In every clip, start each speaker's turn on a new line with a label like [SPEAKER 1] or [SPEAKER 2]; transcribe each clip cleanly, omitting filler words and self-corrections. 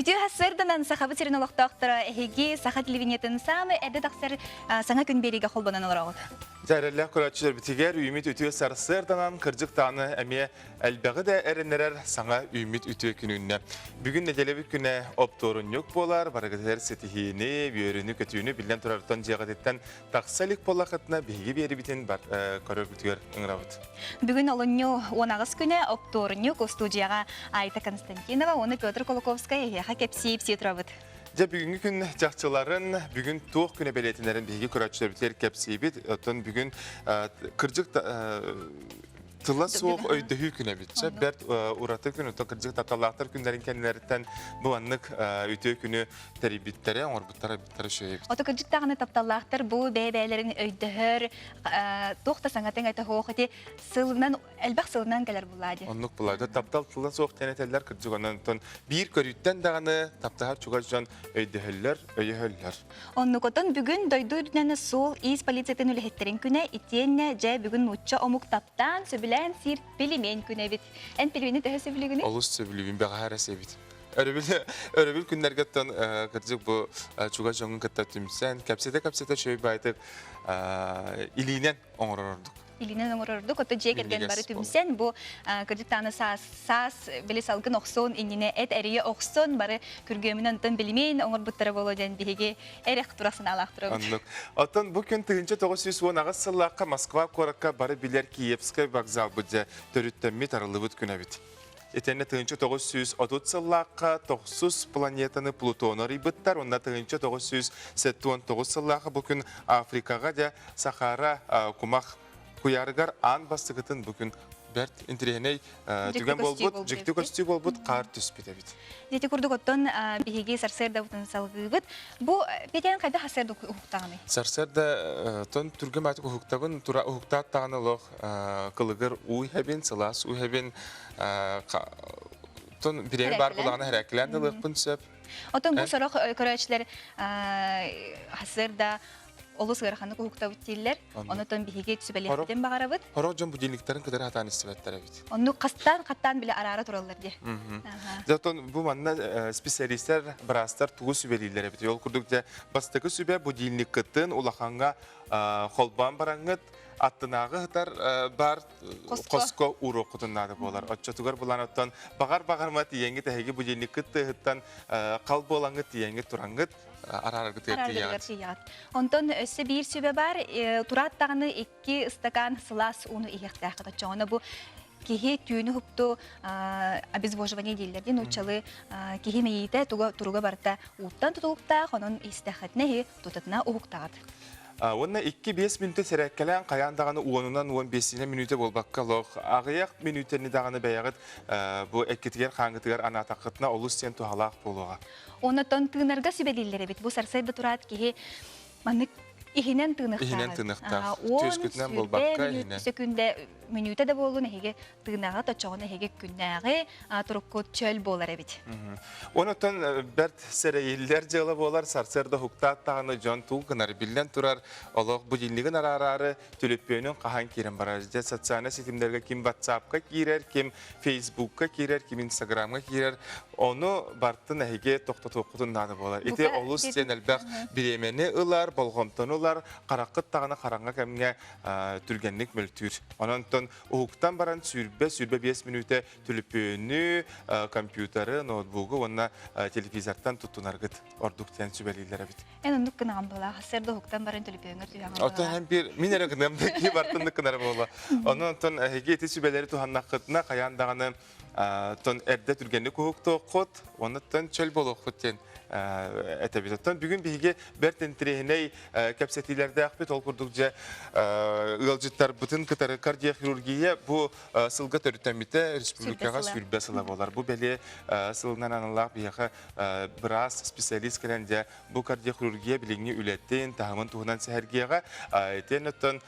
[SPEAKER 1] Үтүө сарсыарданан Сахабыт сирин олохтоохторо эһиги саха телевидениетын саамай эрдэ тахсар саҥа күн биэриигэ холбонон олороҕут.
[SPEAKER 2] Дьэ, эрэллээх көрөөччүлэрбитигэр үүмүт үтүө сарсыарданан кырдьык даҕаны эмиэ элбэҕи да эрэннэрэр саҥа үүммүт үтүө күн үүннэ. Бүгүн нэдиэлэбит күнэ оптуорунньук буолар, барыгытыгар ситиһиини, үөрүүнү-көтүүнү биллэн турартан дьиэҕититтэн тахса илик буоллахытына биһиги биэрибитин көрөргүтүгэр ыҥырабыт.
[SPEAKER 1] Бүгүн олунньу 18 күнэ оптуорунньук устуудьуйаҕа Айта Константинова уонна Петр Кулаковскай эһиэхэ кэпсии турабыт.
[SPEAKER 2] Дьэ бүгүҥҥү күн чахчыларын, бүгүн туох күнэ бэлиэтэнэрин биһиги көрөөччүлэрбитигэр кэпсиибит. Оттон бүгүн кырдьык тыла суох өйдөһүү күнэ эбит. Бэрт ураты күн, оттон кырдьык тапталлаахтар күннэрин кэннилэриттэн бу маннык үтүө күнү тэрийбиттэрэ, оҥорбуттара эбиттэрэ үчүгэй эбит.
[SPEAKER 1] Ото кырдьык даҕаны тапталлаахтар бу бэйэ-бэйэлэрин өйдөһөр, туох да саҥатын этэ ити сылынан элбэх сылынан кэлэр булаа дии.
[SPEAKER 2] Оннук булаа. Таптал тыла суох диэн этэллэр кырдьык онон биир көрүүттэн даҕаны таптаһар чугас дьон өйдөһөллөр, өйөһөллөр.
[SPEAKER 1] Оннукотон бүгүн дойду үрдүнэн суол-иис полициятын үлэһиттэрин күнэ итиэннэ дьэ бүгүн нуучча омук таптаан, сөбүлээн сиир пельмень күнэ эбит. Эн пельмени төһө сөбүлүүгүнүй?
[SPEAKER 2] Олус сөбүлүүбүн, бэҕэһээ эрэ сиэбит. Өрөбүл, өрөбүл күннэргэ оттон кырдьык бу чугас дьоҥҥун кытта түмсэн, кэпсэтэ-кэпсэтэ үчүгэй баайтык илиинэн оҥорор ордук.
[SPEAKER 1] Илиинэн оҥорор ордук, ото дьиэ кэргэн бары түмсэн, бу кырдьык саас, саас били салгын охсон, иннинэ эт эрийэ охсон, бары күргүөмүнэн онтон билимин оҥорбуттара буолуо диэн биһиги эрэх турах санаалаах турабыт.
[SPEAKER 2] Оннук. Оттон бу күн 1918 сыллаахха Москва куоракка бары билэр Киевскай вокзал бу дьэ төрүттэммит арыллыбыт күн эбит. Итиннэ 1930 сыллаахха тохсус планетаны Плутону арыйбыттар, уонна 1979 сыллаахха бу күн Африкаҕа дьэ Сахара кумах куйаарыгар аан бастакытын бу күн бэрт интириэһинэй түгэн буолбут, дьикти көстүү буолбут, хаар түспүт эбит.
[SPEAKER 1] Дити курдук оттон биһиги сарсыардабытын салгыыбыт. Бу Петян хайда сарсыарда уһуктаҕыный?
[SPEAKER 2] Сарсыарда тон түргэн баатык уһуктабын, тура уһуктаат даҕаны олох кылыгыр уу иһэбин, сылаас уу иһэбин, тон бириэмэ баар булаҕына хэрээккилээн да ылыахпын сөп.
[SPEAKER 1] Отон бу сорох көрөөччүлэр сарсыарда олус ыараханнык уһуктабыт дииллэр. Онотон биһиги сүбэлиэхпитин баҕарабыт.
[SPEAKER 2] Хорох дьон будильниктарын кытары хатаан истибэттэр эбит.
[SPEAKER 1] Онну хастаан хаттаан биле араара тураллар дии.
[SPEAKER 2] Зато бу манна специалистер, быраастар тугу сүбэлииллэр эбит. Ол курдук дьэ бастакы сүбэ будильниккытын улахаҥҥа холбоон бараҥҥыт аттынааҕы сытар бар хоско уруоккутун наада буолар. Оччотугар булан оттон баҕар баҕарма тиийэҥҥит эһиги будильниккыт тыаһыттан хал буолаҥҥыт тиийэҥҥит тураҥҥыт араараргытыгар тиийэҕит.
[SPEAKER 1] Онтон өссө биир сүбэ бар, тураат даҕаны икки ыстакаан сылаас ууну иһиэхтээххит. Оччоҕуна бу киһи түүнү хупту обезвоживание дииллэр дии нууччалыы киһи мэйиитэ туга туруга барыта ууттан тутулуктаах, онон истэххитинэ иһи тутатына уһуктаҕыт.
[SPEAKER 2] Уонна 2-5 мүнүүтэ сэрээккэлээн хайаан даҕаны уонунан 15 мүнүүтэ буолбакка олох аҕыйах мүнүүтэни даҕаны бэйэҕит бу эккитигэр хааҥҥытыгар анаатаххытына олус диэн туһалаах буолуоҕа.
[SPEAKER 1] Оннотон тыынарга сүбэлииллэр эбит. Бу сарсыарда тураат киһи маннык иһинэн тыыныхтаах.
[SPEAKER 2] Иһинэн тыыныхтаах. Түөскүтүнэн буолбакка иһинэн.
[SPEAKER 1] Сөкүндэ мүнүүтэ да буоллун эһиги тыынаҕыт оччоҕуна эһиги күннээҕи туруккут чөл буолар эбит.
[SPEAKER 2] Онотон бэрт сэрэйиллэр дьыала буолар сарсыарда уһуктаат даҕаны дьон тугу гынар биллэн турар олох будильнигын араараары түлүппүөнүн хаһан киирэн барар. Дьэ социальнай ситимнэргэ ким ватсапка киирэр, ким фейсбукка киирэр, ким инстаграмҥа киирэр. Ону бартын эһиги тохтотуоххутун наада буолар. Ити олус диэн элбэх бириэмэни ылар, болҕомтону ылар, хараххыт даҕаны хараҥа кэмҥэ түргэнник мөлтүүр. Онон уһуктан баран 125 мүнүүтэ түлүпүөнү, компьютеры, ноутбугу уонна телевизортан туттунаргыт ордук диэн сүбэлииллэр эбит.
[SPEAKER 1] Эн оннук гынаҕын буолаа, сарсыарда уһуктан баран төлөпүөҥҥэр түһэҕин
[SPEAKER 2] буолаа. Оттон эн биир мин эрэ гыныам да киһи бартыннык гынар буола. Онон оттон эһиги ити сүбэлэри туһаннаххытына хайаан даҕаны тон эрдэ түргэнник уһуктуоххут, оннуттан чөл буолуоххут диэн этэбит. Оттон бүгүн биһиги бэрт интириэһинэй кэпсэтиилэрдээхпит. Ол курдук дьэ ыалдьыттарбытын кытары кардиохирургия бу сылга төрүттэммитэ республикаҕа сүүрбэ сыла буолар. Бу бэлиэ сылынан аналлаах биһиэхэ быраас, специалист кэлэн дьэ бу кардиохирургия билиҥҥи үлэтин, таһымын туһунан сэһэргиэҕэ. Итиэн оттон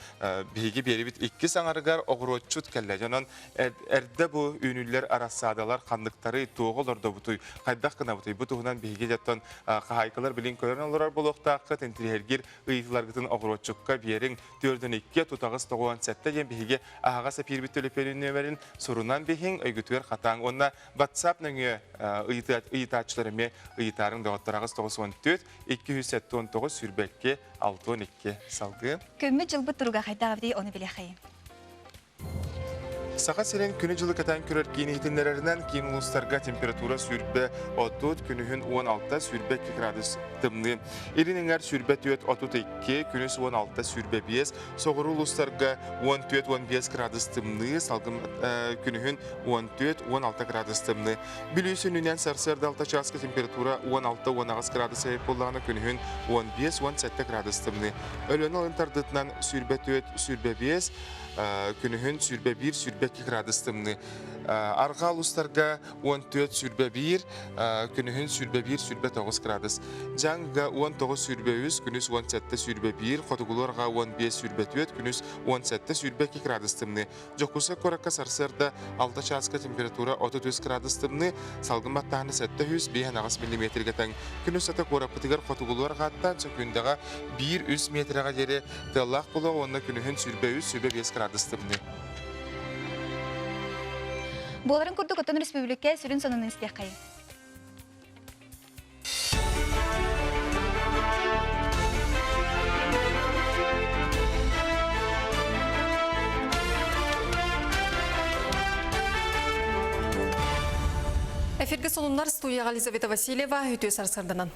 [SPEAKER 2] биһиги биэрибит иккис аҥарыгар оҕуруотчут кэллэ. Дьонон эрдэ бу үүнүллэр арассаадалар ханныктары, туоҕу олордобутуй, хайдах гынабытый? Бу туһунан биһиги дьоттон Онон хаһаайкалар билин көрөн олорор буолуохтааххыт, интириэһиргиир ыйытыыларгытын оҕуруотчукка биэриҥ. Түөртэн икки тутаҕыс тоҕуон сэттэ диэн биһиги аһаҕас эпиирбит төлөпүөнүн нүөмэрин сурунан биһиҥ, өйгүтүгэр хатааҥ уонна WhatsApp нөҥүө ыйытааччылар эмиэ ыйытаарыҥ доҕоттор аҕыс 94 279 22 62 салгыы.
[SPEAKER 1] Көммүт дьылбыт туруга хайдах эбитий ону билиэхэйин.
[SPEAKER 2] Саха сирин күнү-дьылы кэтээн көрөр киин иһитиннэрэринэн киин улуустарга температура 20 30, күнүһүн 16 22 градус тымныы. Илин эҥэр 24 32, күнүс 16 25, соҕуруу улуустарга 14-15 градус тымныы, салгын күнүһүн 14-16 градус тымныы. Бүлүү сүнньүнэн сарсыарда 6 чааска температура 16-18 градус эбит буоллаҕына күнүһүн 15-17 градус тымныы. Өлүөнэ алын тардытынан 24-25, күнүһүн 21-22 градус тымныы. Арҕаа улуустарга 14-21, күнүһүн 21-29 градус. Дьаҥга 19-23, күнүс 17-21, хотугулуу арҕаа 15-24, күнүс 17-22 градус тымныы. Дьокуускай куоракка сарсыарда 6 чааска температура 33 градус тымныы, салгын баттааһына 705 миллиметргэ тэҥ. Күн устата куораппытыгар хотугулуу арҕааттан сөкүүндэҕэ 1-3 метрэҕэ диэри Тыаллаах буолуоҕа уонна күнүһүн 23-25 градус тымныы.
[SPEAKER 1] Буоларын курдук оттон республика сүрүн сонунун истиэххэйин.
[SPEAKER 3] Эфиргэ сонуннар студияға Елизавета Васильева үтүө сарсырданан.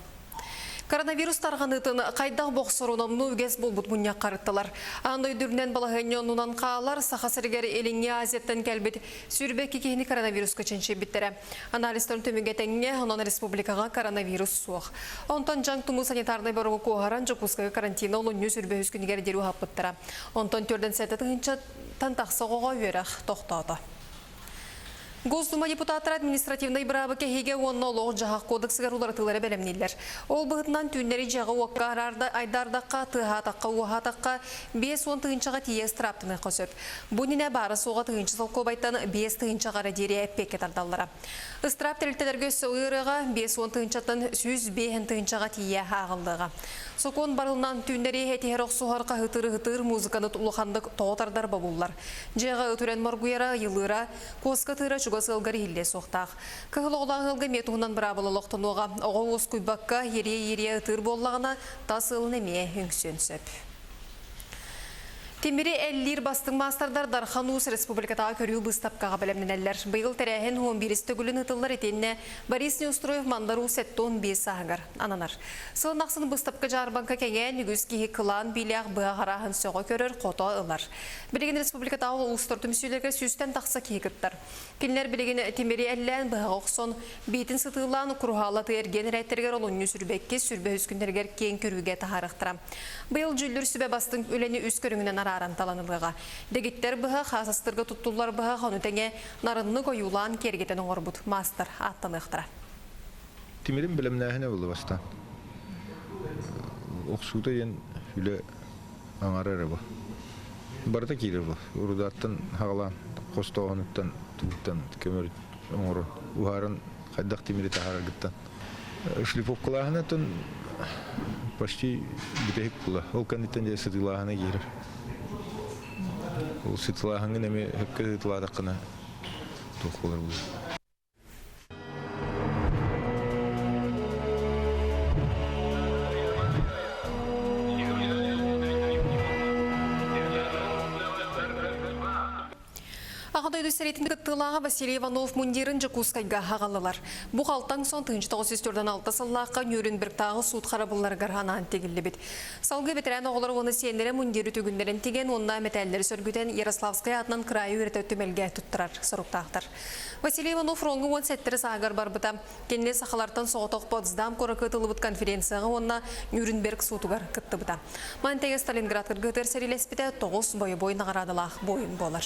[SPEAKER 3] Коронавирус тарҕаныытын хайдах бохсорун омнуу үгэс буолбут мунньахха ырыттылар. Аан дойду үрдүнэн балаһыанньа оннунан хаалар Саха сиригэр Илиҥҥи Азияттан кэлбит 22 киһини коронавируска чинчийбиттэрэ. Анализтарын түмүгэ тэҥҥэ, онон республикаҕа коронавирус суох. Онтон дьаҥ тумуу санитарнай боругу куоһаран Дьокуускайга карантина олунньу 23 күнүгэр диэри уһаппыттара. Онтон 47 тыһыынчаттан тахса оҕоҕо үөрэх тохтоото. Госдума депутаттара административнай быраабы кэһиигэ уонна олох-дьаһах кодексыгар уларытыылары бэлэмнииллэр. Ол быһыытынан түүннэри дьиэҕэ-уокка айдаардахха, тыаһаатахха-уоһаатахха 50 тыһыынчаҕа тиийэ ыстырааптаныахха сөп. Бу иннинэ баара-суоҕа тыһыынча солкуобайтан 5 тыһыынчаҕа эрэ диэри эппиэккэ тардаллара. Ыстыраап тэрилтэлэргэ өссө ыарыаҕа 50 тыһыынчаттан 105 тыһыынчаҕа тиийэ ааҕыллыаҕа. Сокуон барылынан түүннэри этиһэр-охсуһар, хаһыытыыр-ыһытыыр музыканы улаханнык тоҕо тардар бобуллар. Дьиэҕэ ыт үрэн моргуйара, ыйылыыра, куоска тыыра чугас ыалгар иһиллиэ суохтаах. Кыһыл оҕолоох ыалга эмиэ туһунан быраабыла олохтонуоҕа. Оҕо уоскуйбакка, иэрийэ-иэрийэ ытыыр буоллаҕына, тас ыалын эмиэ үҥсүөн сөп. Тимири эллиир бастыҥ маастардар Дархан Уус республикатааҕы көрүү быыстапкаҕа бэлэмнэнэллэр. Быйыл тэрээһин 11 төгүлүн ыытыллар итиэннэ Борис Неустроев Мандар Уус 75 сааһыгар ананар. Сылын ахсын быыстапка-дьаарбаҥка кэҥээн, үгүс киһи кылаан биилээх быһа харааһын сөҕө көрөр, хото ылар. Билигин республикатааҕы улуустар түмсүүлэргэ сүүстэн тахса киһи кыттар. Кинилэр билигин тимири эллээн, быһаҕы охсон, биитин сытыылаан, куруһаалатыы эргиэн эрээттэригэр олунньу сүрбэкки, сүрбэ үс күннэригэр киэҥ көрүүгэ таһаарыахтара. Быйыл дьүүллүүр сүбэ бастыҥ үлэни үс көрүҥүнэн арааран талан ылыаҕа. Дэгиттэр быһах, хаасастырга туттуллар быһах, ону тэҥэ нарыннык ойуулаан киэргэтэн оҥорбут маастар ааттаныахтара.
[SPEAKER 4] Тимирин бэлэмнээһинэ буолла бастаан. Охсуута диэн үлэ аҥара эрэ бу. Барыта киирэр бу. Урудааттан хаҕалаан, хостооһунуттан, тугуттан көмөр оҥорон, уһааран хайдах тимири таһаараргыттан. Шлифовкалааһынаттан почти бүтэһик була. Ол кэнниттэн дьэ сытыылааһына киирэр. Ол сытыылааһыҥҥын эмиэ сөпкө сытыылаатаххына туох буолар буолуо.
[SPEAKER 3] Аҕа дойду сэриитин кыттыылааҕа Василий Иванов мундирын Дьокуускайга аҕаллылар. Бу халтаҥ сон 1946 сыллаахха Нюрнбергтааҕы суут харабылларыгар анаан тигиллибит. Салгыы бэтэрээн оҕолор уонна сиэннэрэ мундиры түгүннэрин тигэн уонна мэтээллэри сөргүтэн Ярославскай аатынан кыраайы үөрэтэр түмэлгэ туттарар соруктаахтар. Василий Иванов фроҥҥа 17 сааһыгар барбыта. Кинини сахалартан соҕотох Потсдам куоракка ыытыллыбыт конференцияҕа уонна Нюрнберг суутугар кыттыбыта. Маны тэҥэ Сталинград кыргыһыытыгар сэриилэспитэ, тоҕус бойобуой наҕараадалаах буойун буолар.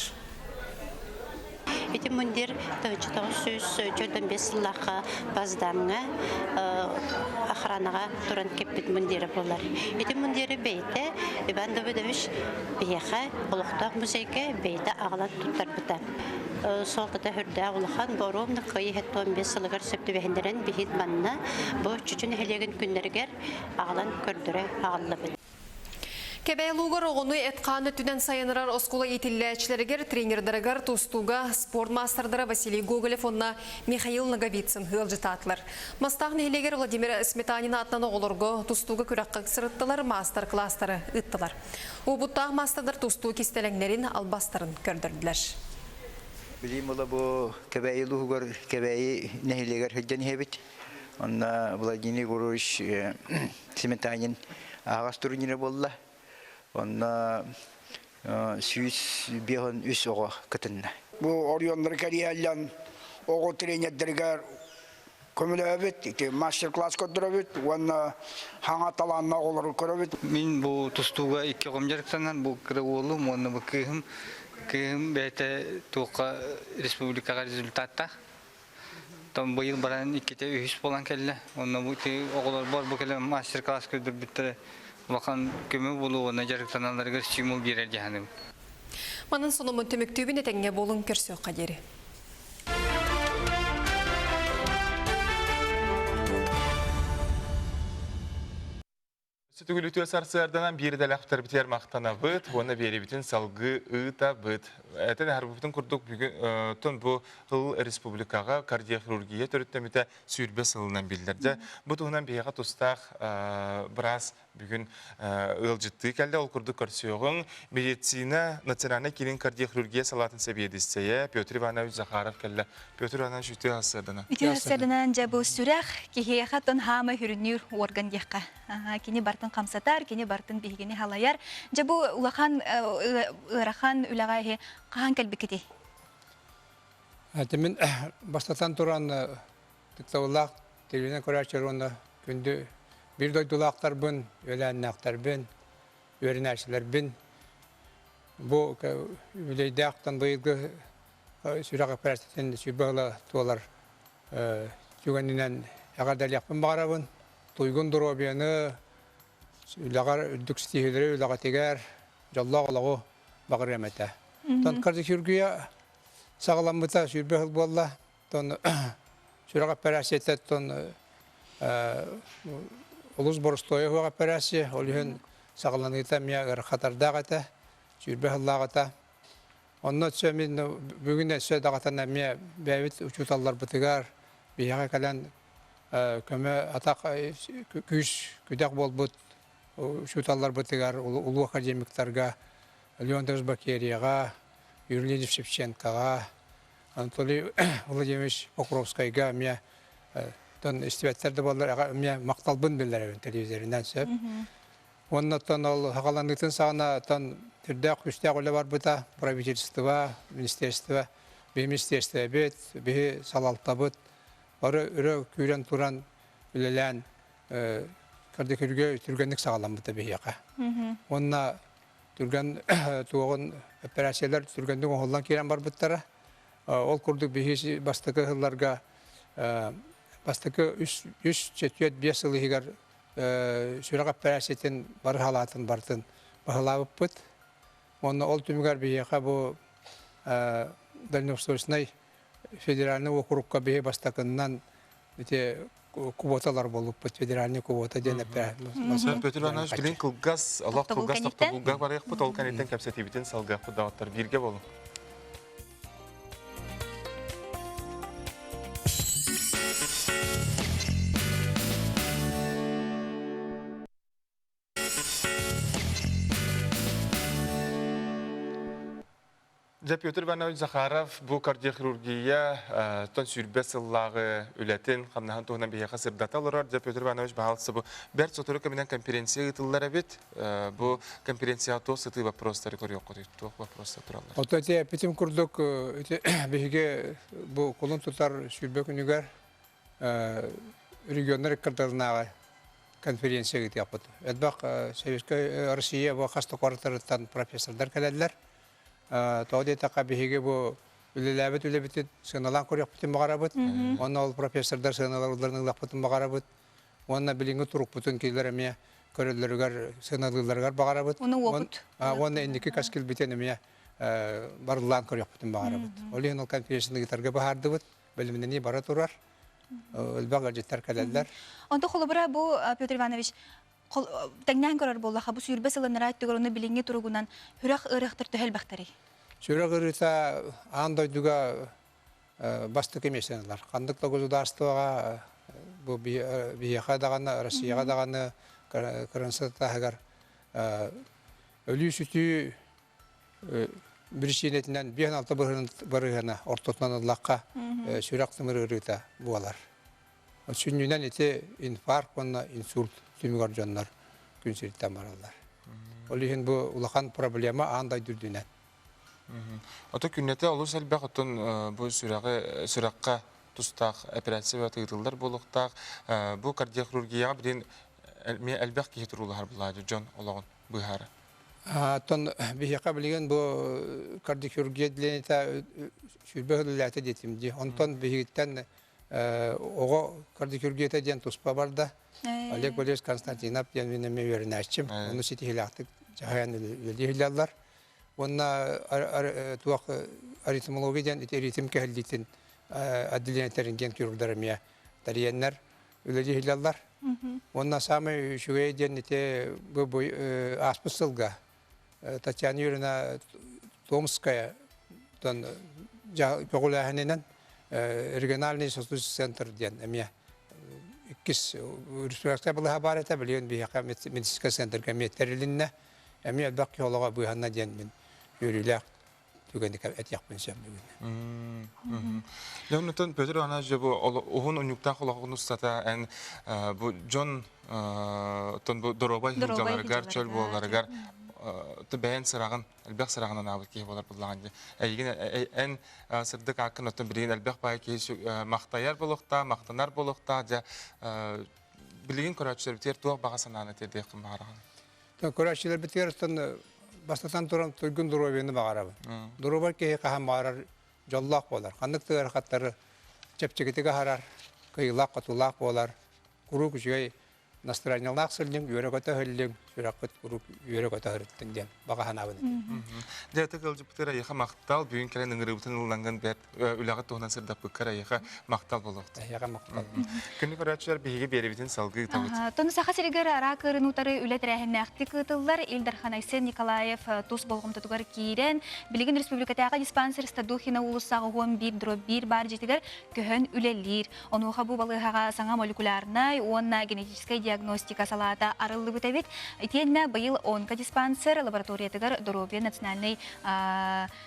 [SPEAKER 5] Ити мундир 1945 сыллаахха Поздамҥа охранаҕа туран кэппит мундира буолар. Ити мундиры бэйэтэ Иван Давыдович биһиэхэ олохтоох музейга бэйэтэ аҕалан туттарбыта. Суолтата сүрдээх улахан, боруомна Кыайыы 75 сылыгар сөп түбэһиннэрэн биһит манна бу Чучу нэһилиэгин күннэригэр аҕалан көрдөрө аҕаллыбыт.
[SPEAKER 3] Кэбээйи луугар оҕону эт-хаан өттүнэн сайыннарар оскуола иитиллээччилэригэр, тренердарыгар тустууга спорт маастардара Василий Гоголев уонна Михаил Ноговицын ыалдьытаатылар. Мастаах нэһилиэгэр Владимир Сметанин аатынан оҕолорго тустууга күрэххэ сырыттылар, маастар-кылаастары ыыттылар. Уопуттаах маастардар тустуу кистэлэҥнэрин, албастарын көрдөрдүлэр.
[SPEAKER 6] Билим ыла бу Кэбээйи улууһугар Кэбээйи нэһилиэгэр сылдьан иһэбит. Онно Владимир Егорович Сметанин аһаҕас турнира буолла. Онно 153 оҕо кытынна.
[SPEAKER 7] Бу оройуоннары кэрийэллэн оҕо тренердэригэр көмөлөөбүт, ити мастер-класс көрдөрөбүт уонна хаҥа талааннаах оҕолору көрөбүт.
[SPEAKER 8] Мин бу тустууга икки оҕом дьарыктанан, бу кыра уолум уонна бу кыыһым. Кыыһым бэйэтэ туохха республикаҕа результаттаах. Там быйыл баран иккитэ үһүс буолан кэллэ. Онно бу оҕолорбор бу кэлэн мастер-класс көрдөрбүттэрэ улахан көмө буолуо уонна дьарыктаналларыгар стимул биэрэр дьаһаныбыт.
[SPEAKER 3] Манан сонуммун түмүктүүбүн этэҥҥэ буолуҥ көрсүөххэ диэри.
[SPEAKER 2] Сүтүгүлүтүө сарсыарданан биир идэлээхтэрбитигэр махтанабыт уонна биэриибитин салгыы ыытабыт. Этэн аһарбыппытын курдук бүгүн бу тыл республикаҕа кардиохирургия төрүттэммитэ 20 сылынан биллэр. Дьэ, бу туһунан биһиэхэ тустаах быраас бүгүн ыалдьыттыы кэллэ. Ол курдук көрсүөҕүҥ медицина национальнай киинин кардиохирургия салаатын сэбиэдиссэйэ Петр Иванович Захаров кэллэ. Петр Иванович үтүө сарсыарданан.
[SPEAKER 1] Үтүө сарсыарданан дьэ бу сүрэх киһиэхэ тон хаама хүрүнүүр орган диэххэ. Кини бартын хамсатар, кини бартын биһигини халайар. Дьэ бу улахан ыарахан үлэҕэ иһи хаһан кэлбиккитий?
[SPEAKER 9] Мин бастатан туран тыктабыллаах телевизор көрөөччүлэр уонна күндү биир дойдулаахтарбын, үөлээннээхтэрбин, үөрэнээччилэрбин бу үбүлүөйдээх быйылгы сүрэх операциятын сүбэ ыла туолар түгэнинэн эҕэрдэлиэхпин баҕарабын. Туйгун доруобуйаны, үлэҕэр үрдүк ситиһиилэри үлэҕитигэр дьоллоох олоҕу баҕарыам этэ. Тон кардиохирургия саҕаламмыта 20 сыл буолла. Тон сүрэх операцията тон олус боростуойа суох операция, ол иһин саҕаланыыта эмиэ ыарахаттардаах этэ, 20 сыллааҕыта. Онно өссө мин бүгүн өссө даҕатан эмиэ бэйэбит учууталларбытыгар биһиэхэ кэлэн көмө атах күүс күдэх буолбут учууталларбытыгар улуу академиктарга Леон Бакерияҕа, Юрий Леонидович Шевченкоҕа, Анатолий Владимирович Покровскайга эмиэ тон истибэттэр да буоллар эмиэ махталбын биллэрэбин телевизорынан сөп. Уонна оттон ол хаҕаланыытын саҕана оттон түрдээх күүстээх үлэ барбыта правительство, министерство, биһи министерствобит, биһи салалтабыт бары өрө күүрэн туран үлэлээн кардиохирургия түргэнник саҕаламмыта биһиэхэ. Уонна түргэн туоҕун операциялар түргэнник оҥоһуллан киирэн барбыттара. Ол курдук биһи бастакы сылларга бастакы үс үс четверть биэс сыл иһигэр сүрэх эпэрээссийэтин бары халаатын барытын баһылаабыппыт. Уонна ол түмүгэр биһиэхэ бу дальневосточнай федеральный уокурукка биһи бастакыннан ити квоталар буолбуппут федеральный квота диэн эппэ.
[SPEAKER 2] Петр Иванович билин кылгас олох кылгас тохтобулга барыахпыт ол кэнниттэн кэпсэтиибитин салгыахпыт даҕаттар бииргэ болуҥ. Дьэ, Петр Иванович Захаров бу кардиохирургия тон сүүрбэ сыллааҕы үлэтин, хамнаһын туһунан биһиэхэ сырдата олорор. Дьэ, Петр Иванович баһаалыста бу бэрт сотору кэминэн конференция ыытыллар эбит. Бу конференцияҕа туох сытыы вопростары көрүөххүтүй? Туох вопростар тураллар?
[SPEAKER 9] Оттон ити эппитим курдук, ити биһиги бу кулун тутар 20 күнүгэр регионнар ыккардалынааҕы конференция ыытыахпыт. Элбэх Советскай Россия бу хас да куораттарыттан профессордар кэлэллэр. Тоҕо диэтэххэ биһиги бу үлэлээбит үлэбитин сыаналаан көрүөхпүтүн баҕарабыт. Уонна ол профессордар сыаналарыларын ылыахпытын баҕарабыт. Уонна билиҥҥи турукпутун кинилэр эмиэ көрөллөрүгэр, сыаналыылларыгар баҕарабыт.
[SPEAKER 1] Уонна уопут.
[SPEAKER 9] Уонна инники кэскилбитин эмиэ барыллаан көрүөхпүтүн баҕарабыт. Ол иһин ол конференцияны ыытарга быһаардыбыт. Бэлэмнэнии бара турар. Элбэх ыалдьыттар кэлэллэр.
[SPEAKER 1] Онто холобура бу Петр Иванович тэҥнээн көрөр буоллаха бу сүүрбэ сыл анараа өттүгэр уонна билиҥҥи туругунан сүрэх ыарыахтар төһө элбэхтэрий?
[SPEAKER 9] Сүрэх ыарыыта аан дойдуга бастакы миэстэни ылар. Ханнык да государствоҕа бу биһиэхэ даҕаны, Россияҕа даҕаны кырынса таһыгар өлүү-сүтүү биричиинэтинэн 5-6 бырыһыана ортотунан ыллахха сүрэх тымыр ыарыыта буолар. Сүнньүнэн ити инфаркт уонна инсульт түмүгэр дьоннор күн сириттэн бараллар. Ол иһин бу улахан проблема аан дойду үрдүнэн.
[SPEAKER 2] Ото күннэтэ олус элбэх оттон бу сүрэҕи сүрэххэ тустаах операция ыытыллар буолуохтаах. Бу кардиохирургияҕа билин элбэх киһи туруулаһар булаады дьон олоҕун быыһаары.
[SPEAKER 9] Оттон биһиэхэ билигин бу кардиохирургия отделениета сүүрбэ үлэлээтэ диэтим дии. Онтон биһигиттэн оҕо кардиохирургията диэн туспа барда. Олег Валерьевич Константинов диэн мин эмиэ үөрэнээччим. Ону ситиһиилээхтик дьаһайан үлэлии сылдьаллар. Уонна туох аритмология диэн ити ритм кэһиллиитин отделениетарын диэн хирурдар эмиэ тэрийэннэр үлэлии сылдьаллар. Уонна саамай үчүгэй диэн ити бу ааспыт сылга Татьяна Юрьевна Томская көҕүлээһининэн региональный сосудистый центр диэн эмиэ иккис республикаҕа балыыһа баар этэ билигин биһиэхэ медицинскэй центрга эмиэ тэрилиннэ эмиэ элбэх киһи олоҕо быыһанна диэн мин үөрүүлээх түгэни этиэхпин сөп бүгүн.
[SPEAKER 2] Дьэ оннуттан Петр Иванович бу уһун унньуктаах олоҕун устата эн бу дьон оттон бу доруобай сылдьаларыгар, чөл буолаларыгар бэйэн сыраҕын, элбэх сыраҕын анаабыт киһи буолар буоллаҕын дии. Эйигин эн сырдык ааккын оттон билигин элбэх баай киһи махтайар буолуохтаах, махтанар буолуохтаах. Дьэ билигин көрөөччүлэрбитигэр туох баҕа санааны тиэрдиэххин баҕараҕын?
[SPEAKER 9] Көрөөччүлэрбитигэр оттон бастатан туран туйгун доруобуйаны баҕарабын. Доруобай киһи хаһан баҕарар дьоллоох буолар. Ханнык да ыарахаттары чэпчэкитик аһарар, кыайыылаах-хотуулаах буолар. Куруук үчүгэй настроениелаах сылдьыҥ, үөрэ-көтө иһиллиҥ, сүрэххит куруук үөрэ-көтө сырыттын диэн баҕа санаабын этим.
[SPEAKER 2] Дьэ, ытык ыалдьыппытыгар эйиэхэ махтал. Бүгүн кэлэн ыҥырыыбытын ыллаҥҥын бэрт үлэҕит туһунан сырдаппыккар эйиэхэ махтал буолуохтун.
[SPEAKER 9] Эйиэхэ махтал.
[SPEAKER 2] Күндү көрөөччүлэр, биһиги биэрэбитин салгыы ыытабыт.
[SPEAKER 1] Тон Саха сиригэр араак ыарыыны утары үлэ тэрээһиннээхтик ыытыллар. Ил Дархан Айсен Николаев тус болҕомтотугар киирэн, билигин республикатааҕы диспансер Стадухина уулуссаҕа 11 дробь 1 баар дьиэтигэр көһөн үлэлиир. Онуоха бу балыыһаҕа саҥа молекулярнай уонна генетическэй диагностика салаата арыллыбыт эбит. Итиэннэ быйыл онкодиспансер лабораториятыгар доруобуйа национальнай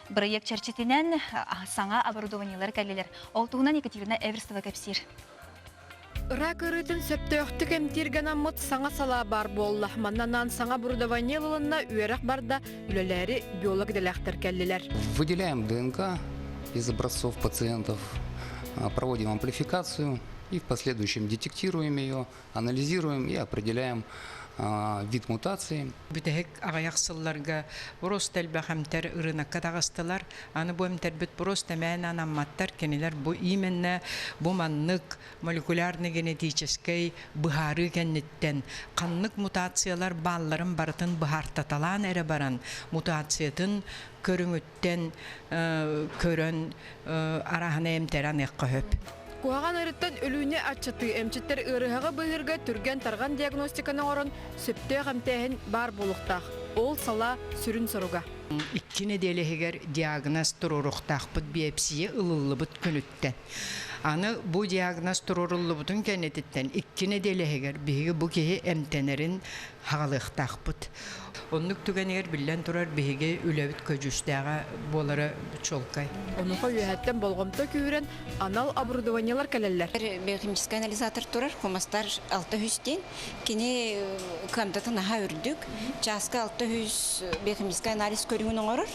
[SPEAKER 1] бырайыак чэрчитинэн саҥа оборудованиелар кэллилэр. Ол туһунан Екатерина Эверстова кэпсиир.
[SPEAKER 10] Рак ыарыытын сөптөөхтүк эмтииргэ анаммыт саҥа салаа баар буолла. Манна саҥа оборудование ылылынна, үөрэх барда, үлэлээри биолог идэлээхтэр кэллилэр.
[SPEAKER 11] Выделяем ДНК из образцов пациентов, проводим амплификацию и в последующем детектируем ее, анализируем и определяем вид мутации.
[SPEAKER 12] Бүтэһик аҕыйах сылларга просто элбэх эмтэр ырыынакка таҕыстылар. Аны бу эмтэрбит просто мээнэ анамматтар. Кинилэр бу именно бу маннык молекулярно-генетическэй быһаарыы кэнниттэн ханнык мутациялар баалларын барытын быһаартаталаан эрэ баран мутациятын көрүҥүттэн көрөн арааһынай эмтэри аныахха сөп.
[SPEAKER 10] Куһаҕан ыарыттан өлүүнү аччатыы эмчиттэр ыарыһаҕы быыһыырга түргэн-тарҕан диагностиканы оҥорон сөптөөх эмтээһин баар буолуохтаах. Ол салаа сүрүн соруга.
[SPEAKER 12] Икки нэдиэлэ иһигэр диагноз туруоруохтаахпыт биопсия ылыллыбыт күнүттэн. Аны бу диагноз туруоруллубутун кэннититтэн икки нэдиэлэ иһигэр биһиги бу киһи эмтэнэрин хаҕалыахтаахпыт. Оннук түгэнигэр биллэн турар биһиги үлэбит көдьүүстээҕэ буолара чуолкай.
[SPEAKER 10] Онуоха үөһэттэн болҕомто күүһүрэн анал оборудованиелар кэлэллэр.
[SPEAKER 13] Биохимическай анализатор турар, хумастар 600 диэн. Кини кыамтатын аһа үрдүк. Чааска 600 биохимическай анализ көрүҥүн оҥорор.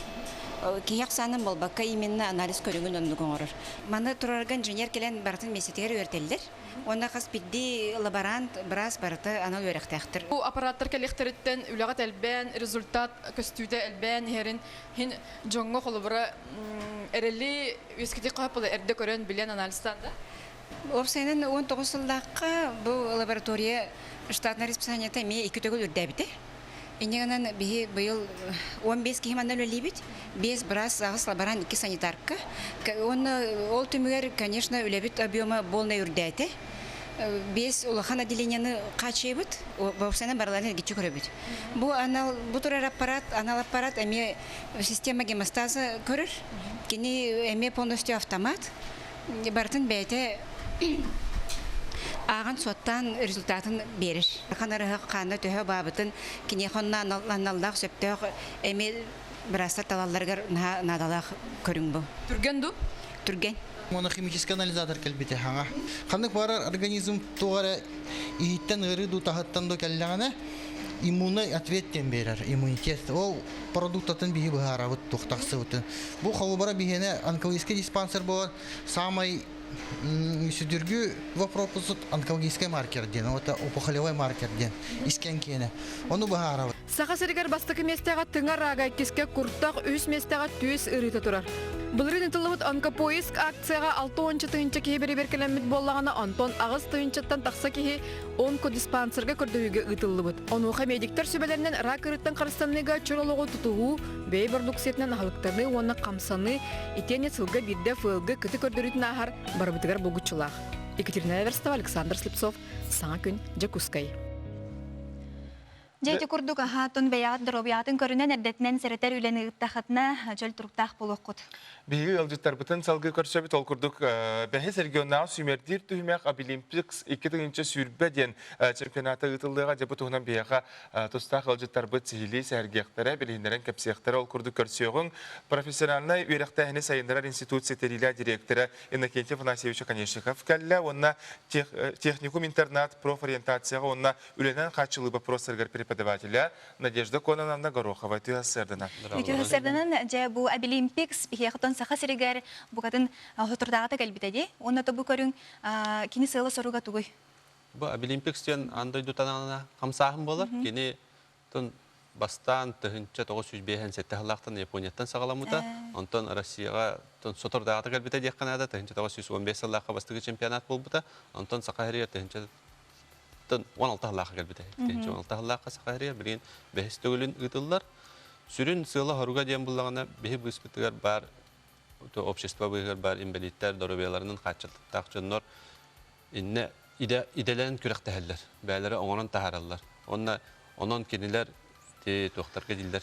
[SPEAKER 13] Киһи ахсаанын буолбакка именно анализ көрүҥүн оннук оҥорор. Маны турарга инженер кэлэн барытын миэстэтигэр үөрэтэллэр. Уонна хас биирдии лаборант, быраас барыта анал үөрэхтээхтэр.
[SPEAKER 10] Бу аппараттар кэлиэхтэриттэн үлэҕит элбээн, результат көстүүтэ элбээн иһэрин иһин дьоҥҥо холобура эрэли үөскэтиэх хаһыппала эрдэ көрөн, билэн, анализтаан да?
[SPEAKER 13] Уопсайынан 19 сыллаахха бу лаборатория штатнай расписаниета эмиэ икки төгүл үрдээбитэ. Инньэ гынан биһи быйыл 15 киһи манна үлэлиибит. Биэс быраас, аҕыс лаборант, икки санитарка. Уонна ол түмүгэр, конечно, үлэбит объема полный үрдээтэ. Биэс улахан отделениены хааччыйабыт, уопсайынан барыларын эргиччи көрөбүт. Бу анал бу турар аппарат, анал аппарат эмиэ система гемостаза көрөр. Кини эмиэ полностью автомат. Барытын бэйэтэ ааҕан суоттаан результатын биэрэр. Ханарыһах хаана төһө баабытын киниэхэ онно аналлаах сөптөөх эми быраастар талалларыгар наһаа наадалаах көрүҥ бу.
[SPEAKER 10] Түргэн ду?
[SPEAKER 13] Түргэн.
[SPEAKER 14] Монохимический анализатор кэлбитэ хаҥа. Ханнык барар организм туох эрэ иһиттэн ыарыы дуу таһыттан дуу кэллэҕинэ иммунный ответ диэн биэрэр иммунитет. Ол продуктатын биһи быһаарабыт туох тахсыбытын. Бу холобура биһиэнэ онкологический диспансер буолан саамай сүдүргү вопросут онкологический маркер диэн, это опухолевой маркер диэн искэн киэнэ. Ону быһаарабыт.
[SPEAKER 10] Саха сиригэр бастакы миэстэҕэ тыҥа рага иккискэ куртах, үс миэстэҕэ түөс ырыыта турар. Былырыын ытыллыбыт Онкопоиск акцияҕа 60 тыһыынча киһи бэрэбиэркэлэммит буоллаҕына, онтон 8 тыһыынчаттан тахса киһи онкодиспансерга көрдөһүүгэ ыытыллыбыт. Онуоха медиктэр сүбэлэринэн рак ырыттан харыстаныыга чөл олоҕу тутуһуу, бэйэ бородууксуйатынан аһылыктаныы уонна хамсаныы итиэннэ сылга биирдэ ФЛГ кыты көрдөрүүтүн ааһар барыбытыгар булгуччулаах. Екатерина Эверстова, Александр Слепцов, Саҥа күн, Дьокуускай.
[SPEAKER 1] Дьэ ити курдук аһаатын бэйэҕит доруобуйаҕытын көрүнэн эрдэтинэн сэрэтэр үлэни ыыттахытына чөл туруктаах буолуоххут.
[SPEAKER 2] Биһиги ыалдьыттарбытын салгыы көрсөбүт. Ол курдук бэһис регионнааҕы сүүмэрдиир түһүмэх Абилимпикс 2020 диэн чемпионата ыытыллыаҕа. Дьэ бу туһунан биһиэхэ тустаах ыалдьыттарбыт сиһилии сэһэргиэхтэрэ, билиһиннэрэн кэпсиэхтэрэ. Ол курдук көрсүөҕүҥ профессиональнай үөрэхтээһини сайыннарар институт ситэриилээх дириэктэрэ Иннокентий Афанасьевич Оконешников кэллэ уонна техникум-интернат профориентацияҕа уонна үлэнэн хааччылыы боппуруостарыгар преподавателя Надежда Кононовна Горохова үтүө сарсыарданан.
[SPEAKER 1] Үтүө сарсыарданан дьэ бу Абилимпикс биһиэхэ Саха сиригэр букатын соторутааҕыта кэлбитэ дии. Уонна то бу көрүҥ кини сыала-соруга тугуй?
[SPEAKER 15] Бу Абилимпикс диэн аан дойду танаана хамсааһын буолар. Кини тон бастаан 1957 сыллаахтан Японияттан саҕаламмыта. Онтон Россияҕа соторутааҕыта кэлбитэ диэххэ наада. 1915 сыллаахха бастакы чемпионат буолбута. Онтон Саха сиригэр 16 сыллаахха кэлбитэ. 16 сыллаахха Саха сиригэр билигин бэһис төгүлүн ыытыллар. Сүрүн сыала-соруга диэн буллаҕына биһи быыспытыгар баар общество быыһыгар баар инбэлииттэр доруобуйаларынан хааччахтаах дьоннор иннэ идэ идэлэрин күрэхтэһэллэр, бэйэлэрэ оҥорон таһаараллар. Уонна онон кинилэр ти туохтарга дииллэр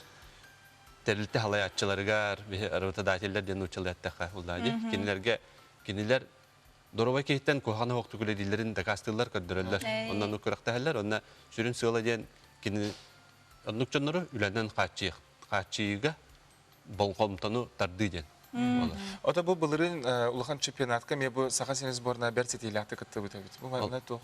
[SPEAKER 15] тэрилтэ халайааччыларыгар, биһи работодателлэр диэн нууччалыы эттэххэ уллаа дии. Кинилэргэ кинилэр доруобай киһиттэн куһаҕан оһохтук үлэлииллэрин дакаастыыллар, көрдөрөллөр. Онно оннук күрэхтэһэллэр. Онно сүрүн сыала диэн кини оннук дьоннору үлэнэн хааччыйыыга болҕомтону тардыы диэн.
[SPEAKER 2] Ото бу былырыын улахан чемпионатка эмиэ бу Саха сирин сборная бэрт ситиилээхтик кыттыбыт эбит. Бу манна туох?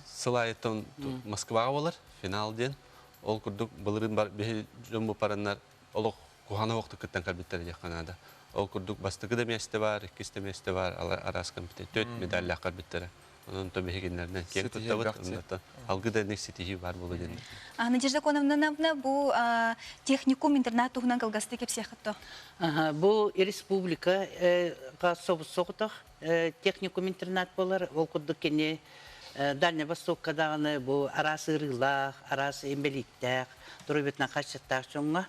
[SPEAKER 15] Сыл аайыттан Москваҕа буолар финал диэн. Ол курдук былырыын биһи дьон бу параннар олох куһаҕан оһохтук кыттан кэлбиттэр диэххэ наада. Ол курдук бастакы да миэстэ баар, иккис да миэстэ баар, араас компетент төрт медаллаах кэлбиттэрэ. Онон то биһигиннэринэн киэҥ туттабыт. Алгы да ситиһии баар буолуо диэн.
[SPEAKER 1] Надежда Коновна, бу техникум интернат туһунан кылгастык кэпсиэххит
[SPEAKER 16] Бу республика соҕотох техникум интернат буолар. Ол курдук кини Дальний Востокка даҕаны бу араас ыарыылаах, араас инбэлииттээх, доруобуйатынан хааччахтаах дьоҥҥо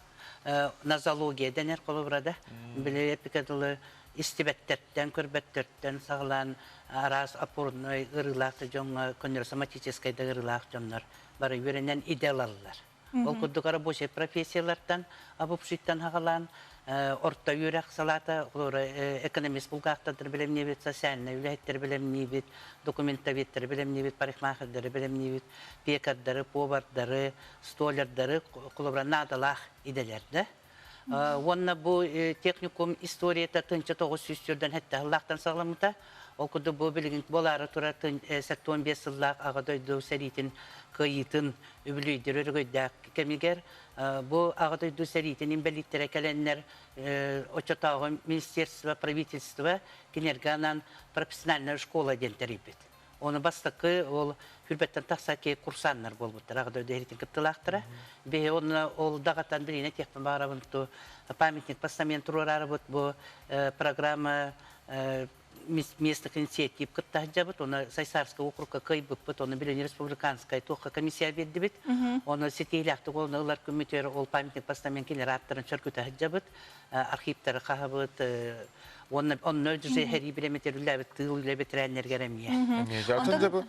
[SPEAKER 16] нозология дэнэр холобура да били эппикэ дылы истибэттэртэн, көрбөттөртөн саҕалаан араас опорной ыарыылаах да дьоҥҥо, көннөрү соматическай да ыарыылаах дьоннор бары үөрэнэн идэ ылаллар. Ол курдук рабочай профессиялартан, обобщиттан хаҕалаан орто үөрэх салаата, холобура экономист булгаахтардары бэлэмниибит, социальнай үлэһиттэри бэлэмниибит, документоведтары бэлэмниибит, парикмахердары бэлэмниибит, пекардары, повардары, столярдары, холобура наадалаах идэлэр да. Уонна бу техникум историята 1900 сүүрдэн сэттэ сыллаахтан саҕаламмыта. Ол курдук бу билигин буолаары турар 75 сыллаах Аҕа дойду сэриитин кыайыытын үбүлүөйдүүр өрөгөйдөөх кэмигэр бу Аҕа дойду сэриитин инбэлииттэрэ кэлэннэр оччотооҕу министерство, правительство кинилэргэ анаан профессиональная школа диэн тэрийбит. Оны бастакы ол хүрбэттэн тахса ки курсаннар буолбуттар аҕа дойду эһитин кыттылаахтара. Биһи онно ол даҕатан билине тиэхпин баарабын ту памятник постамент туруорарыбыт бу программа местных инициатив кытта сылдьабыт. Оны Сайсарскай округка кыайбыппыт, оны билин республиканскай туохха комиссия бердибит. Оны ситиилээхтик оны ылар күммүтүгэр ол памятник постамент кинилэр ааттарын сөргүтэ сылдьабыт. Архивтары хаһабыт. Онно онно дьүсэ хэрии билэмитер үлэбит тыыл үлэ бэтэрээннэригэр эмиэ.
[SPEAKER 2] Оттон дьэ бу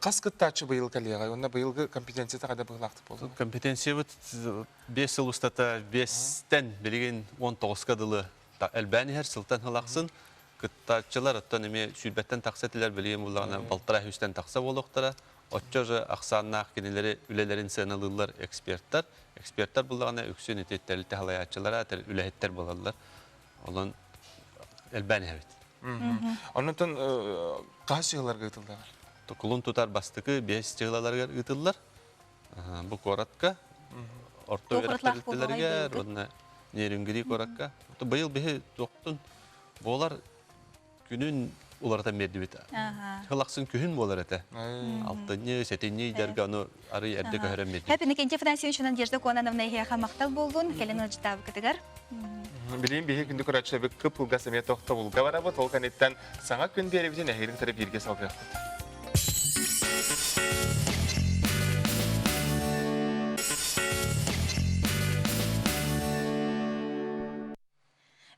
[SPEAKER 2] хас кыттааччы быйыл кэлиэҕэй? Онно быйылгы компетенцията хайда быһыылаахтык буолла?
[SPEAKER 15] Компетенциябыт 5 сыл устата 5-тэн билигин 19-ка дылы элбээн иһэр сылтан сыл ахсын кыттааччылар оттон эмиэ сүүрбэттэн тахса этилэр билигин буллаҕына балтараа сүүстэн тахса буолуохтара оччо же ахсааннаах кинилэри үлэлэрин сыаналыыллар эксперттар эксперттар буллаҕына үксүн ити тэрилтэ салайааччылара үлэһиттэр буолаллар онон элбээн иһэбит
[SPEAKER 2] Оннотон хаһыс дьыалаларга ыытыллар?
[SPEAKER 15] Кулун тутар бастакы биэс дьыалаларыгар ыытыллар. Бу куоратка орто үөрэх тэрилтэлэригэр уонна Нерюнгри куоракка. Быйыл биһи туохтун буолар күнүн уларытан биэрдибит. Сыл ахсын күһүн буолар этэ. Алтынньы, сэтинньи ыйдарга ону арый эрдэ көһөрөн биэрдибит.
[SPEAKER 1] Хэп Иннокентий Афанасьевич Надежда Кононовна эһиэхэ махтал буоллун, кэлин ыалдьытаабыкытыгар.
[SPEAKER 2] Билигин биһи күндү көрөөччүлэрбит кып-кылгас эмиэ тохтобулга барабыт. Ол кэнниттэн саҥа күн биэрэбитин эһигини кытары бииргэ салгыахпыт.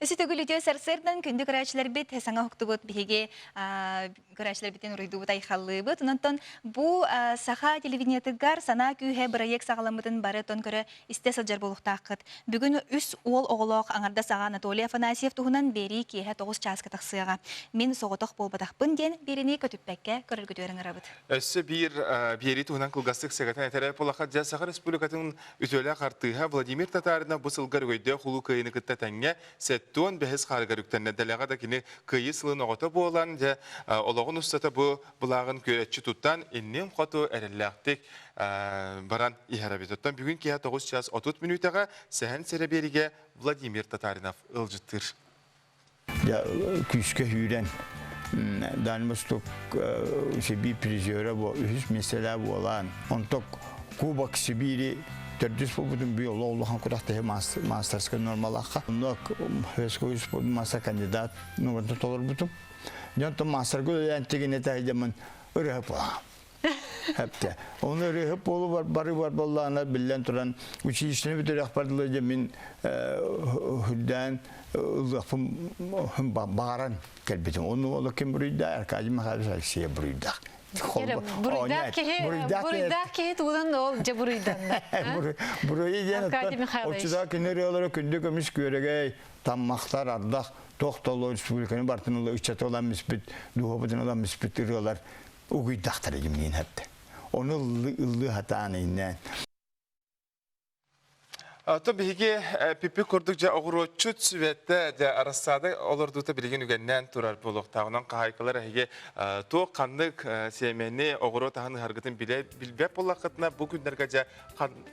[SPEAKER 1] Өсө төгүл үтүө сарсыардан күндү көрөөччүлэрбит саҥа уһуктубут биһиги көрөөччүлэрбитин уруйдуубут айхаллыыбыт. Онтон бу саха телевидениетыгар санаа күүһэ бырайыак саҕаламмытын бары тон көрө истэ сылдьар буолуохтааххыт. Бүгүн үс уол оҕолоох аҥардас аҕа Анатолий Афанасьев туһунан биэрии киэһэ 9 чааска тахсыаҕа. Мин соҕотох буолбатахпын диэн биэриини көтүппэккэ көрөргүтүгэр ыҥырабыт.
[SPEAKER 2] Өссө биир биэрии туһунан кылгастык сэгэтэн этэрэ буоллахха, дьэ Саха Республикатын үтүөлээх артыыһа Владимир Татаринов бу сылга өрөгөйдөөх улуу кыайыыны кытта тэҥҥэ 75 хаарыгар үктэннэ. Дэлэҕэ да кини кыайыы сылын оҕото буолан, дьэ олоҕун устата бу былааҕын күөрэччи туттан, иннин хоту эрэллээхтик баран иһэр эбит. Оттон бүгүн киэһэ 9 час 30 мүнүүтэҕэ Сэһэн Сэрэбиэригэ Владимир Татаринов ыалдьыттыыр.
[SPEAKER 17] Күүскэ сүүрэн Дальний Восток Сибиир призера үһүс миэстэлээх буолан, онтон Кубок Сибири төрдүс буолбутум би олох улахан күрэхтэһи мастерскай нормалаахха. Онно мастер кандидат нугунта толорбутум. Дьонтон мастерга үлэлээн тигинэ таһыдьамын ырыһып буолаам. Хэпте. Оны ырыһып болу бар бары бар боллаана биллэн туран училищены бүтүрэх бардылар дьэ мин хүрдээн ылыахпын бааран кэлбитим. Оны оло ким буруйда Аркадий Михайлович Алексеев буруйдаах.
[SPEAKER 18] Буруйдаах киһи буруйдаах киһи тугунан ол дьэ буруйданна.
[SPEAKER 17] Буруйу диэн оччотоо күн ырыалара күндү көмүс күөрэгэй, таммахтар, ардах, туох толло республиканы бартын ыла ыччаты ылан миспит, духобутун ылан миспит ырыалар угуйдахтар димниин хэпте. Ону ыллыы хатаан иннээн.
[SPEAKER 2] То биһиги пипи курдук дьэ оҕуруотчут сүбэтэ дьэ арассаада олордуута билигин үгэннээн турар буолуохтаах. Онон хаһаайкалар эһиги туох ханнык сиэмэни оҕуруот аһын ыһаргытын билэ билбэт буоллаххытына бу күннэргэ дьэ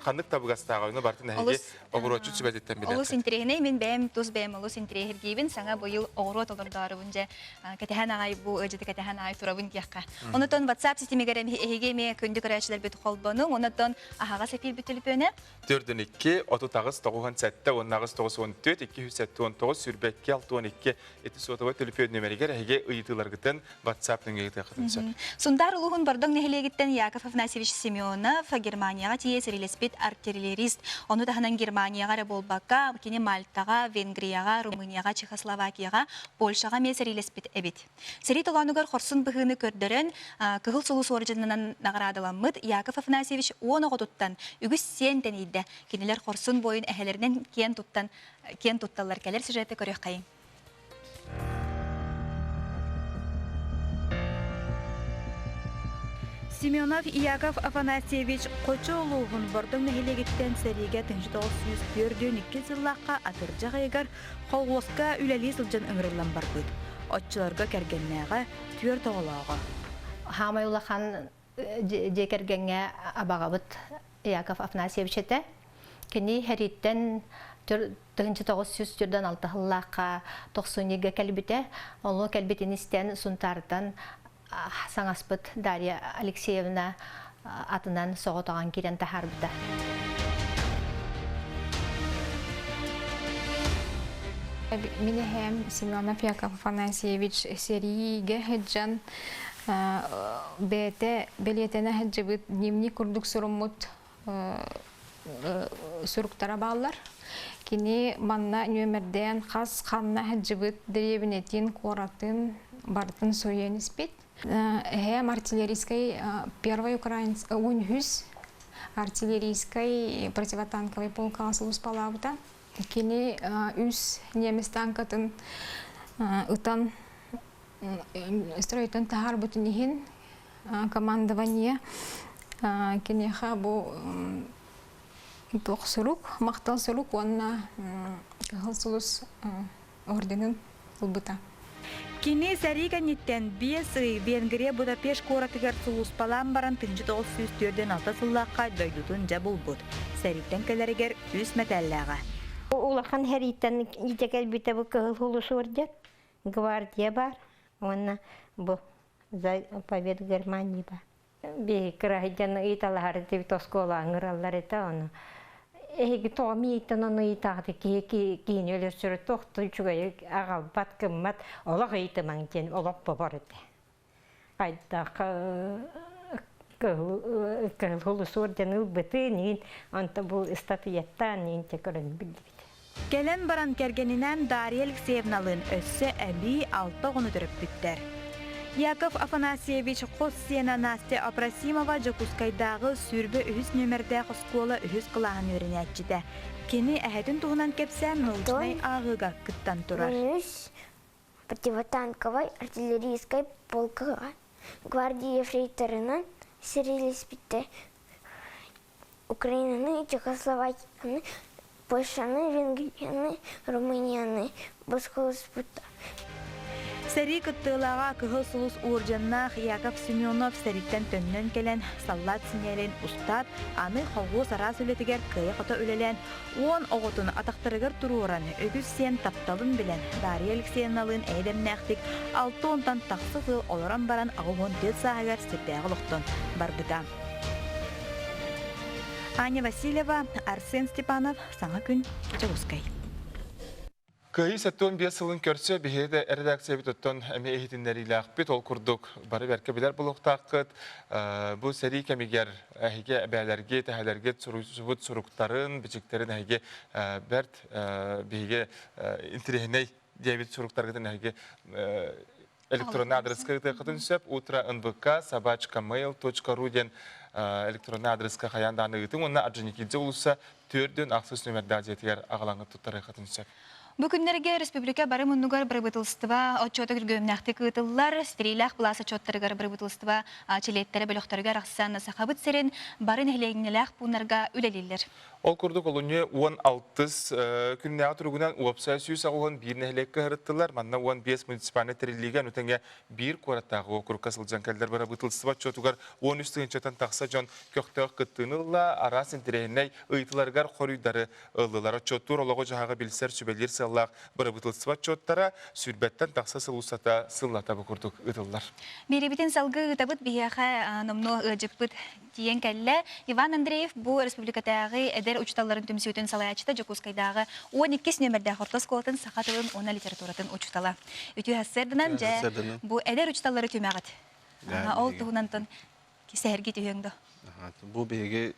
[SPEAKER 2] ханнык табыгастааҕа ону бартын эһиги оҕуруотчут сүбэтиттэн билэр.
[SPEAKER 1] Олус интэриэһинэй мин бэйэм тус бэйэм олус интэриэһиргиибин саҥа быйыл оҕуруот олордоорубун дьэ кэтэһэн аҕай бу ыалдьыты кэтэһэн аҕай турабын диэххэ. Онотон WhatsApp ситимигэр эһиги эмиэ күндү көрөөччүлэрбит холбонуҥ, онотон аһаҕас эфирбит төлөпүөнэ
[SPEAKER 2] 42 38 97 18 94 279 22 62 ити суотабай төлөпүөн нүөмэригэр эһиги ыйытыыларгытын WhatsApp нөҥүө ыытыаххытын сөп.
[SPEAKER 1] Сунтаар улууһун Бордоҥ нэһилиэгиттэн Яков Афанасьевич Семенов Германияҕа тиийэ сэриилэспит артиллерист. Ону таһынан Германияҕа эрэ буолбакка, кини Мальтаҕа, Венгрияҕа, Румынияҕа, Чехословакияҕа, Польшаҕа эмиэ сэриилэспит эбит. Сэрии толоонугар хорсун быһыыны көрдөрөн, Кыһыл Сулус уордьанынан наҕараадаламмыт Яков Афанасьевич уон оҕотуттан үгүс сиэн тэнийдэ. Кинилэр хорсун буойун эһэлэринэн киэн туттан киэн тутталлар. Кэлэр сюжеты көрүөххэйиҥ.
[SPEAKER 19] Семенов Яков Афанасьевич Хочо улууһун Бордоҥ нэһилиэгиттэн сэриигэ 1942 сыллаахха атырдьах ыйыгар Холхуоска үлэлии сылдьан ыҥырыллан барбыт. Оччолорго кэргэннээҕэ, түөрт оҕолооҕо.
[SPEAKER 20] Хаамай улахан дьиэ кэргэҥҥэ абаҕабыт Яков Афанасьевич этэ. Кини хэрииттэн 1996 сыллаахха тохсунньуга кэлбитэ. Онно кэлбитин истэн Сунтаартан саҥаспыт Дарья Алексеевна атынан соҕотоҕон киирэн таһаарбыта.
[SPEAKER 21] Мин эһээм Семенов Яков Афанасьевич сэриигэ сылдьан бэйэтэ бэлиэтэнэ сылдьыбыт дневник курдук суруммут суруктара бааллар. Кини манна нүөмэрдээн хас ханна сылдьыбыт дэриэбинэтин, куоратын барытын суруйан испит. Эһээм артиллерийскай первый украинский үһүс артиллерийскай противотанковый полкаҕа сулууспалаабыта. Кини үс немец танкатын ытан стройтан таһаарбытын иһин командование киниэхэ бу туох сурук, махтал сурук уонна Кыһыл Сулус орденын ылбыта.
[SPEAKER 19] Кини сэрии кэнниттэн биэс ый Венгрия Будапешт куоратыгар сулууспалаан баран 1946 сыллаахха дойдутун дьэ булбут. Сэрииттэн кэлэригэр үс мэтээллээҕэ.
[SPEAKER 22] Улахан сэрииттэн итэ кэлбитэ бу Кыһыл Сулус орден, гвардия бар уонна бу за победу Германии бар. Биһи кыраһыдьан ыйыталаһар этибит оскуола ыҥыраллар этэ ону. Эһиги тоҕо мииттэн ону ыйытаҕыт киһи киһини өлөрсөрө туох да үчүгэйи аҕалбат гыммат олох ыйытымаҥ диэн олох бобор этэ. Хайдах кыһыл сулус орден ылбытын иин онто бу ыстатыйаттаан иин те көрөн биллибит.
[SPEAKER 19] Кэлэн баран кэргэнинээн Дарья Алексеевналыын өссө эбии алта оҕону төрөппүттэр. Яков Афанасьевич хос сиэнэ Настя Апросимова Дьокуускайдааҕы 23 нүөмэрдээх оскуола үһүс кылааһын үөрэнээччитэ. Кини эһэтин туһунан кэпсээн научнай ааҕыыга кыттан турар.
[SPEAKER 23] Үс противотанковай артиллерийскай полкаҕа гвардия ефрейторынан сэриилэспитэ. Украинаны, Чехословакияны, Польшаны, Венгрияны, Румынияны босхолоспута.
[SPEAKER 19] Сэрии кыттыылааҕа Кыһыл Сулус уордьаннаах Яков Семенов сэрииттэн төннөн кэлэн, саллаат синиэлин устаат, аны холхуос араас үлэтигэр кыайа-хото үлэлээн, уон оҕотун атахтарыгар туруоран, үгүс сиэн тапталын билэн, Дарья Алексеевналыын эйэ-дэмнээхтик алта уонтан тахса сыл олорон баран 84 сааһыгар сирдээҕи олохтон барбыта. Аня Васильева, Арсен Степанов, Саҥа күн, Дьокуускай.
[SPEAKER 2] Кыайыы 75 сылын көрсө биһиги да редакциябыт оттон эмиэ иһитиннэриилээхпит. Ол курдук бары бэркэ билэр буолуохтааххыт. Бу сэрии кэмигэр эһиги эбээлэргит, эһэлэргит суруйсубут суруктарын, бичиктэрин эһиги бэрт биһиги интириэһинэй диэбит суруктаргытын эһиги электронный адреска ыытыаххытын сөп. Утро нвк собачка mail.ru диэн электронный адреска хайаан даҕаны ыытыҥ уонна Орджоникидзе уулусса төрдүн ахсыс нүмердээх дьиэтигэр аҕалаҥҥыт туттарыаххытын сөп.
[SPEAKER 1] Бу күннэргэ республика бары муннугар бырабыыталыстыба отчуота күргүөмнээхтик ыытыллар. Ситириилээх былаас отчуоттарыгар бырабыыталыстыба чилиэттэрэ бөлөхтөрүгэр арахсан Сахабыт сирин бары нэһилиэнньэлээх пууннарга үлэлииллэр.
[SPEAKER 2] Ол курдук олунньу 16 күннээҕи туругунан уопсай 181 нэһилиэккэ ыһырыттылар. Манна 15 муниципальнай тэриллиигэ ону тэҥэ биир куораттааҕы уокурукка сылдьан кэллэр бырабыыталыстыба отчуотугар 13 тыһыынчаттан тахса дьон көхтөөх кыттыыны ылла, араас интэриэһинэй ыйытыыларыгар хоруйдары ыллылар. Отчуоттуур олоҕу-дьаһаҕы билсэр, сүбэлиир сыаллаах бырабыыталыстыба отчуоттара сүүрбэттэн тахса сыл устата сыллата бу курдук ыытыллар.
[SPEAKER 1] Биэриибитин салгыы ыытабыт биһиэхэ номнуо ыалдьыппыт тиийэн кэллэ. Иван Андреев бу республикатааҕы эдэр учууталларын түмсүүтүн салайааччыта Дьокуускайдааҕы 12 нүөмэрдээх орто оскуолатын саха тылын уонна литературатын учуутала. Үтүө сарсыарданан дьэ бу эдэр учууталлары түмэҕит. Ол туһунантан сэһэргии түһүөҥ до.
[SPEAKER 15] Бу биһиги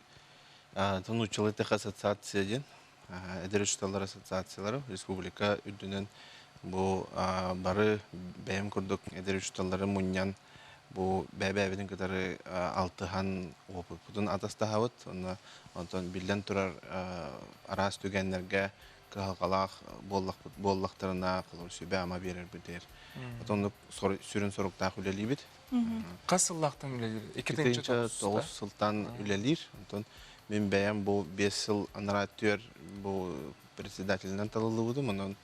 [SPEAKER 15] нууччалыы тех ассоциация диэн эдэр учууталлар ассоциациялара республика үрдүнэн бу бары бэйэм курдук эдэр учууталлары мунньан бу бэйэ-бэйэбитин кытары алтыһан опыппытын атастаһабыт уонна онтон биллэн турар араас түгэннэргэ кыһалҕалаах буоллахпыт буоллахтарына холобур сүбэ-ама биэрэрбитигэр отоннук сүрүн соруктаах үлэлиибит.
[SPEAKER 2] Хас сыллаахтан үлэлиир?
[SPEAKER 15] 2009 сылтан үлэлиир. Онтон мин бэйэм бу 5 сыл анараа түөр бу председателинэн талыллыбытым. Онон.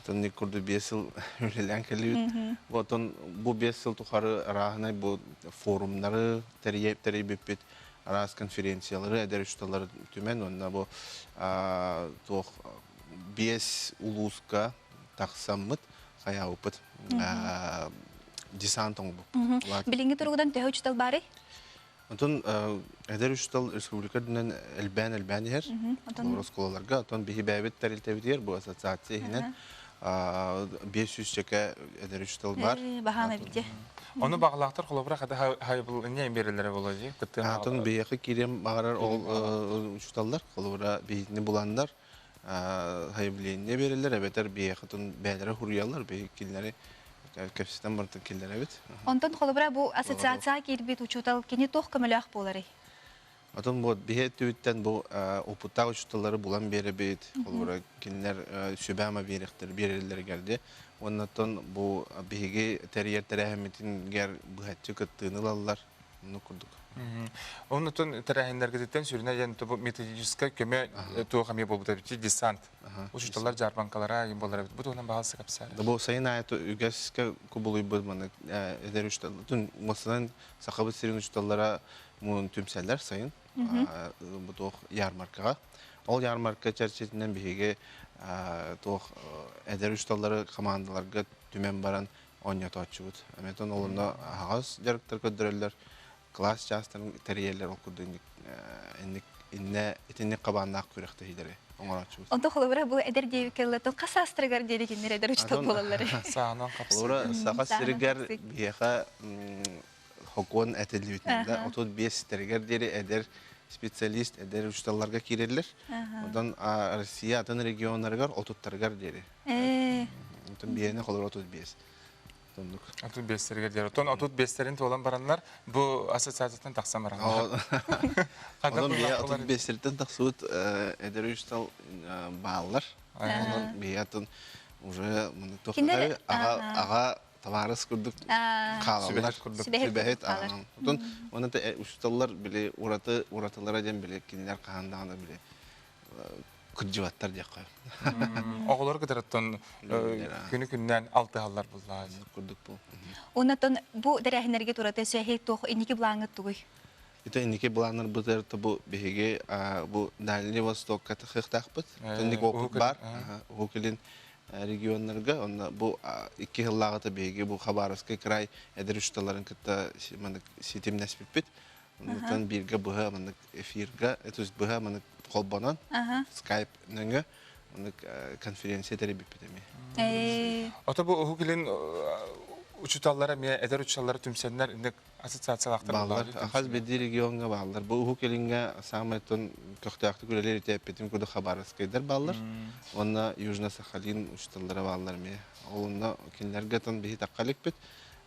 [SPEAKER 4] Отон курду биэс сыл үлэлээн кэлибит. Отон бу биэс сыл тухары арааһынай бу форумнары тэрийбиппит, араас конференциялары, эдэр учууталлары түмэн уонна бу туох биэс улууска тахсаммыт хайаабыппыт десант оҥорбуппут.
[SPEAKER 1] Билиҥҥи туругунан төһө учуутал баарый?
[SPEAKER 4] Онтон эдэр учуутал республика үрдүнэн элбээн-элбээн иһэр. Олор оскуолаларга, оттон биһи бэйэбит тэрилтэбитигэр бу ассоциация иһинэн 500 чэкэ эдэр учуутал бар.
[SPEAKER 1] Баһаам эбит
[SPEAKER 2] Ону баҕалаахтар холобура хата хайбылынньа береллere боло дии.
[SPEAKER 4] Атын биһиэхэ киириэн баҕарар ол учууталлар холобура биһитини буланнар заявление береллер эбэтэр биһиэхэ тун бэйэлэрэ хуруйаллар биһи кинилэри кэпсэтэн барытын киллэрэбит.
[SPEAKER 1] Онтон холобура бу ассоциацияҕа киирбит учуутал кини туох көмөлөөх буоларый?
[SPEAKER 4] Отон бу биһи өттүбүттэн бу опыттаах учууталлары булан биэрэбит, холобура кинилэр сүбэ-ама биэрэхтэр биэрэллэригэр де. Оннотон бу биһиги тэрийэр тэрээһиммитингэр быһаччы кыттыыны ылаллар. Оннук курдук.
[SPEAKER 2] Оннотон тэрээһиннэргититтэн сүрүнэ диэн методическай көмө туох эмиэ буолбута эбит десант. Учууталлар дьаарбаҥкалара айым буолар эбит. Бу туһунан баһаалыста кэпсээр.
[SPEAKER 4] Бу сайын аайы үгэскэ кубулуйбут маннык эдэр учууталлар, уопсайынан Сахабыт сирин учууталлара мун түмсэллэр сайын бу туох ярмаркаҕа. Ол ярмарка чэрчитинэн биһиги туох эдэр учууталлары командаларга түмэн баран оонньотооччубут. Эметон олонно аһаҕас дьарыктар көрдөрөллөр, кылаас чаастарын тэрийэллэр ол курдук инник иннэ итинник хабааннаах күрэхтэһиилэри оҥорооччубут.
[SPEAKER 1] Онто холобура бу эдэр диэбиккэ хас саастарыгар диэри кинилэр эдэр учуутал буолаллар.
[SPEAKER 2] Саанан
[SPEAKER 4] Холобура Саха сиригэр биһиэхэ хокуон этиллибитинэн да 35-тэригэр диэри эдэр специалист, эдэр учууталларга киирэллэр. Онтон Россия атын регионнарыгар отуттарыгар диэри. Онтон биэни холобура 35. Оннук.
[SPEAKER 2] 35-тэригэр диэри. Оттон 35-тэрин туолан бараннар бу ассоциацияттан тахсан бараннар.
[SPEAKER 4] Онон бие 35-тэртэн тахсыбыт эдэр учуутал бааллар. Онон бие атын уже аға аға табаарыс курдук хаалаллар сүбэһит отон онон учууталлар били ураты уратылара диэн били кинилэр хаһан даҕаны били кырдьыбаттар диэххэ
[SPEAKER 2] оҕолор кытараттан күнү күннээн алтыһаллар буллаа
[SPEAKER 4] курдук бу
[SPEAKER 1] Оннотон бу тэрээһиннэргэ турата сөһи туох инники былааҥҥыт тугуй?
[SPEAKER 4] Ити инники былааннарбытыгар бу биһиги бу Дальний Востокка тахыахтаахпыт. Инник опыт бар. Уһук Илин регионнарга. Онно бу икки сыллааҕыта биһиги бу Хабаровскай край эдэр учууталларын кытта маннык ситимнэспиппит. Оннуттан бииргэ быһа маннык эфирга, то есть быһа маннык холбонон скайп нөҥө маннык конференция тэрийбиппит эмиэ.
[SPEAKER 2] Ото бу Уһук Илин учууталлара эмиэ эдэр учууталлары түмсэннэр инник ассоциациялаахтар
[SPEAKER 4] Бааллар. Хас биирдии региоҥҥа бааллар. Бу Уһук Илиҥҥэ саамай көхтөөхтүк үлэлиир итээппитин курдук Хабаровскайдар бааллар. Уонна Южно-Сахалин учууталлара бааллар эмиэ. Ол онно кинилэргэ тон биһи тахха иликпит.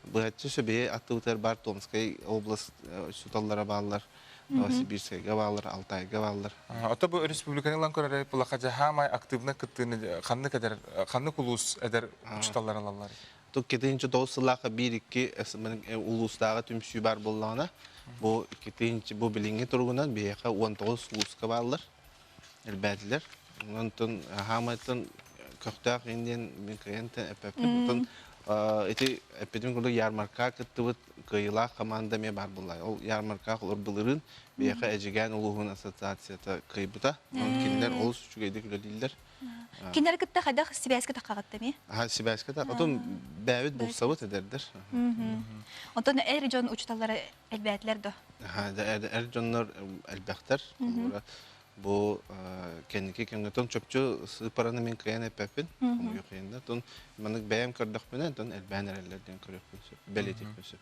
[SPEAKER 4] Быһаччы сөбүһэ аттыбытыгар баар Томскай область учууталлара бааллар. Новосибирскайга бааллар, Алтайга бааллар.
[SPEAKER 2] Ото бу республиканы ылан көрөр булаха жаһаамай активно кыттыыны ханнык эдэр ханнык улуус эдэр учууталлар алаллар?
[SPEAKER 4] Тут 2009 сыллаахха биир-икки улуустааҕы түмсүү баар буоллаҕына, бу 2000 бу билиҥҥи туругунан биһиэхэ 19 улууска бааллар, элбээтилэр. Онтон хаамайтан көхтөөх ин диэн мин кыайан эппэппин. Онтон ити эппитим курдук ярмарка кыттыбыт кыайыылаах команда эмиэ баар буолла. Ол ярмарка олор былырыын биһиэхэ Эдьигээн улууһун ассоциацията кыайбыта. Онон кинилэр олус үчүгэйдик үлэлииллэр.
[SPEAKER 1] Кинилэр кытта хайдах сибээскэ таххаҕытта эмиэ?
[SPEAKER 4] Аха, сибээскэ та. Отон бэйэбит булсабыт эдэрдэр.
[SPEAKER 1] Онтон эр дьон учууталлара элбээтилэр до?
[SPEAKER 4] Аха, эр дьоннор элбэхтэр. Бу кэнники кэмҥэ тон чопчу сыыппараны мин кыайан эппэппин. Хомуйуох иһиннэ. Тон маннык бэйэм көрдөхпүнэ, тон элбээн эрэллэр диэн көрүөхпүн сөп, бэлиэтиэхпин сөп.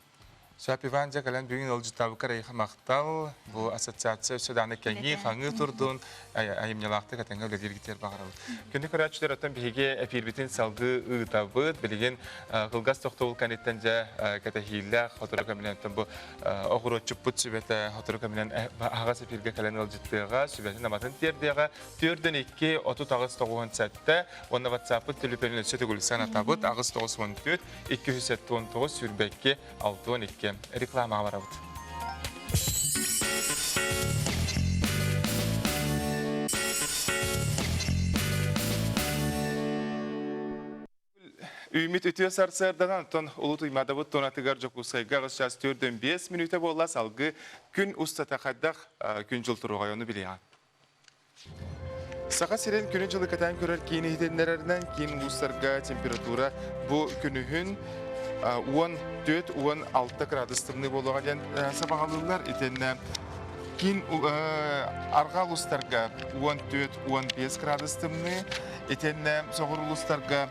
[SPEAKER 2] Сөп Иван дьэ кэлэн бүгүн ыалдьыттаабыккар эйиэхэ махтал. Бу ассоциация өссө даҕаны кэҥии, хаҥыы турдун, айымньылаахтык этэҥҥэ үлэлииргитигэр баҕарабыт. Күндү көрөөччүлэр, оттон биһиги эфирбитин салгыы ыытабыт. Билигин кылгас тохтобул кэнниттэн дьэ кэтэһиилээх сотору кэминэн оттон бу оҕуруотчуппут сүбэтэ сотору кэминэн аһаҕас эфиргэ кэлэн ыалдьыттыаҕа, сүбэтин-аматын тиэрдиэҕэ. Түөрдэн икки, 38 97 уонна WhatsApp-пыт төлөпүөнүн өссө төгүл санатабыт. 8 94 279 22 62 рекламаҕа барабыт. Үүммүт үтүө сарсыарданан оттон Улуу Туймаадабыт туонатыгар Дьокуускайга аҕыс чаас 45 мүнүүтэ буолла салгыы күн устата хайдах күн-дьыл туруоҕай ону билиэҕиҥ. Саха сирин күнү-дьылы кэтээн көрөр киин иһитиннэрэринэн киин улуустарга температура бу күнүһүн 14-16 градус тымныы буолуоҕа диэн сабаҕалыыллар. Итиэннэ киин арҕаа улуустарга 14-15 градус тымныы, итиэннэ соҕуруу улуустарга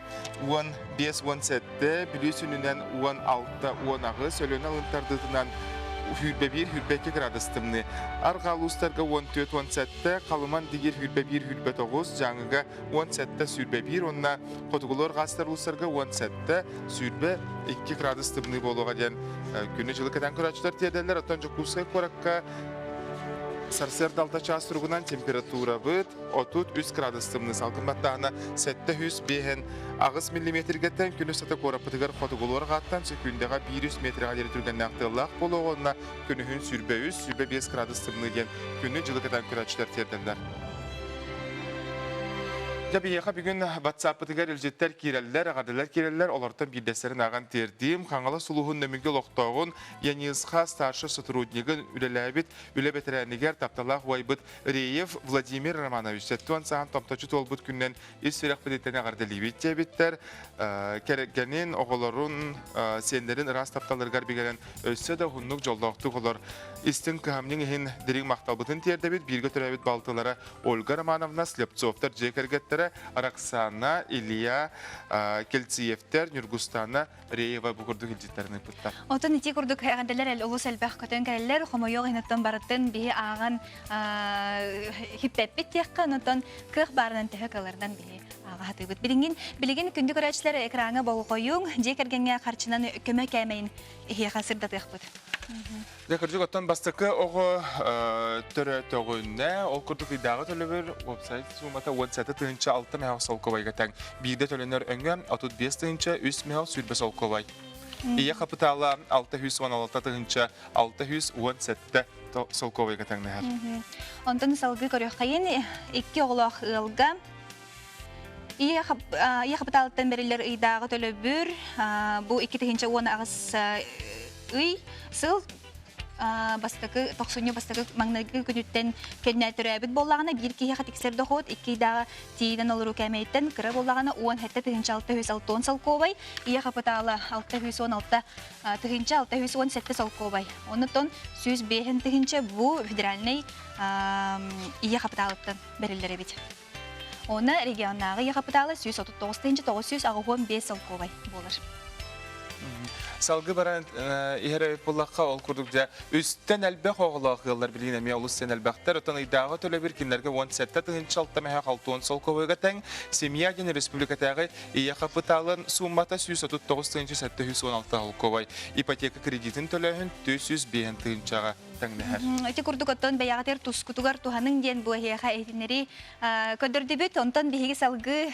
[SPEAKER 2] 15-17, Бүлүү сүнньүнэн 16-18, Өлүөнэ алын тардыытынан 21-22 градус тымныы. Арҕаа улуустарга 14-17, Халыман Дигир 21-29, Дьааҥыга 17-21 уонна Хотугулуу арҕаастар улуустарга 17-22 градус тымныы буолуоҕа диэн күнү-дьылы кэтээн көрөөччүлэр тиэрдэллэр. Оттон Дьокуускай куоракка сарсыарда 6 чаас туругунан температурабыт 33 градус тымныы салгын баттааһына 705 миллиметргэттэн күн устата куораппытыгар хотугулуу арҕааттан сөкүүндэҕэ 1-3 метрэҕэ диэри түргэннээх тыаллаах буолуоҕа уонна күнүһүн 23-25 градус тымныы диэн күнү-дьылы кэтээн көрөөччүлэр тиэрдэллэр. Дьэ, биһиэхэ бүгүн WhatsApp-пытыгар илдьиттэр киирэллэр, эҕэрдэлэр киирэллэр. Олортон биирдэстэрин ааҕан тиэрдиим. Хаҥалас улууһун Нөмүгү олохтооҕун Янисха старшай сотруднигын үлэлээбит үлэ бэтэрээнигэр тапталаах убайбыт Реев Владимир Романович 70 сааһын томточу туолбут күнүнэн ис сүрэхпититтэн эҕэрдэлиибит диэбиттэр. Кэргэнин, оҕолорун, сиэннэрин ыраас тапталларыгар бигэнэн өссө да уһуннук дьоллоохтук олор. Истиҥ кыһамньыҥ иһин дириҥ махталбытын тиэрдэбит. Бииргэ төрөөбүт балтылара Ольга Романовна Слепцовтар дьиэ кэргэттэрэ Роксана, Илья Кельциевтэр, Ньургустана Реева бу курдук илдьиттэрин ыыппыттар.
[SPEAKER 1] Отон ити курдук эҕэрдэлэр олус элбэх көтөн кэлэллэр. Хомойуох иһин барытын биһи ааҕан хиппэппит диэххэ, онтон кыах баарынан төһө кыаларынан биһи ааҕа сатыыбыт. Билигин билигин күндү көрөөччүлэр экраҥҥа болҕойуҥ, дьиэ кэргэҥҥэ харчынан көмө кээмэйин эһиэхэ сырдатыахпыт.
[SPEAKER 2] Дьэ, кырдьык, оттон бастакы оҕо төрөөтөҕүнэ, ол курдук ыйдааҕы төлөбүр уопсай суумата 17 тыһыынча 6 мөһөх солкуобайга тэҥ. Биирдэ төлөнөр өҥө 35 тыһыынча 3 мөһөх 20 солкуобай. Ийэ хапытаала 616 тыһыынча 617 солкуобайга тэҥнэһэр.
[SPEAKER 1] Онтон салгыы көрүөххэйин икки оҕолоох ыалга Ийэ хапытаалыттан бэриллэр ыйдааҕы төлөбүр бу 2018 ый сыл бастакы тохсунньу бастакы маҥнайгы күнүттэн кэннэ төрөөбүт буоллаҕына биир киһиэхэ тиксэр дохуот икки ыйдааҕы тиийинэн олоруу кээмэйиттэн кыра буоллаҕына 17 тыһыынча 660 солкуобай ийэ хапытаала 616 тыһыынча 617 солкуобай оннуттан 105 тыһыынча бу федеральнай ийэ хапытаалыттан бэриллэр эбит Онно регионнааҕы ийэ хапытаала 139 985 солкуобай буолар.
[SPEAKER 2] Салгыы баран иһэр эбит буоллахха, ол курдук дьэ үстэн элбэх оҕолоох ыаллар билигин эмиэ олус сен элбэхтэр. Оттон ыйдааҕы төлөбүр кинилэргэ 17 тыһыынча алта мөһөөх 60 солкуобайга тэҥ. Семья диэн республикатааҕы ийэ хапытаалын сууммата 139 тыһыынча 716 солкуобай. Ипотека кредитин төлөөһүн 405 тыһыынчаҕа тэҥнэһэр.
[SPEAKER 1] Ити курдук оттон бэйэҕитигэр тускутугар туһаныҥ диэн бу эһиэхэ иһитиннэрии көрдөрдүбүт. Онтон биһиги салгыы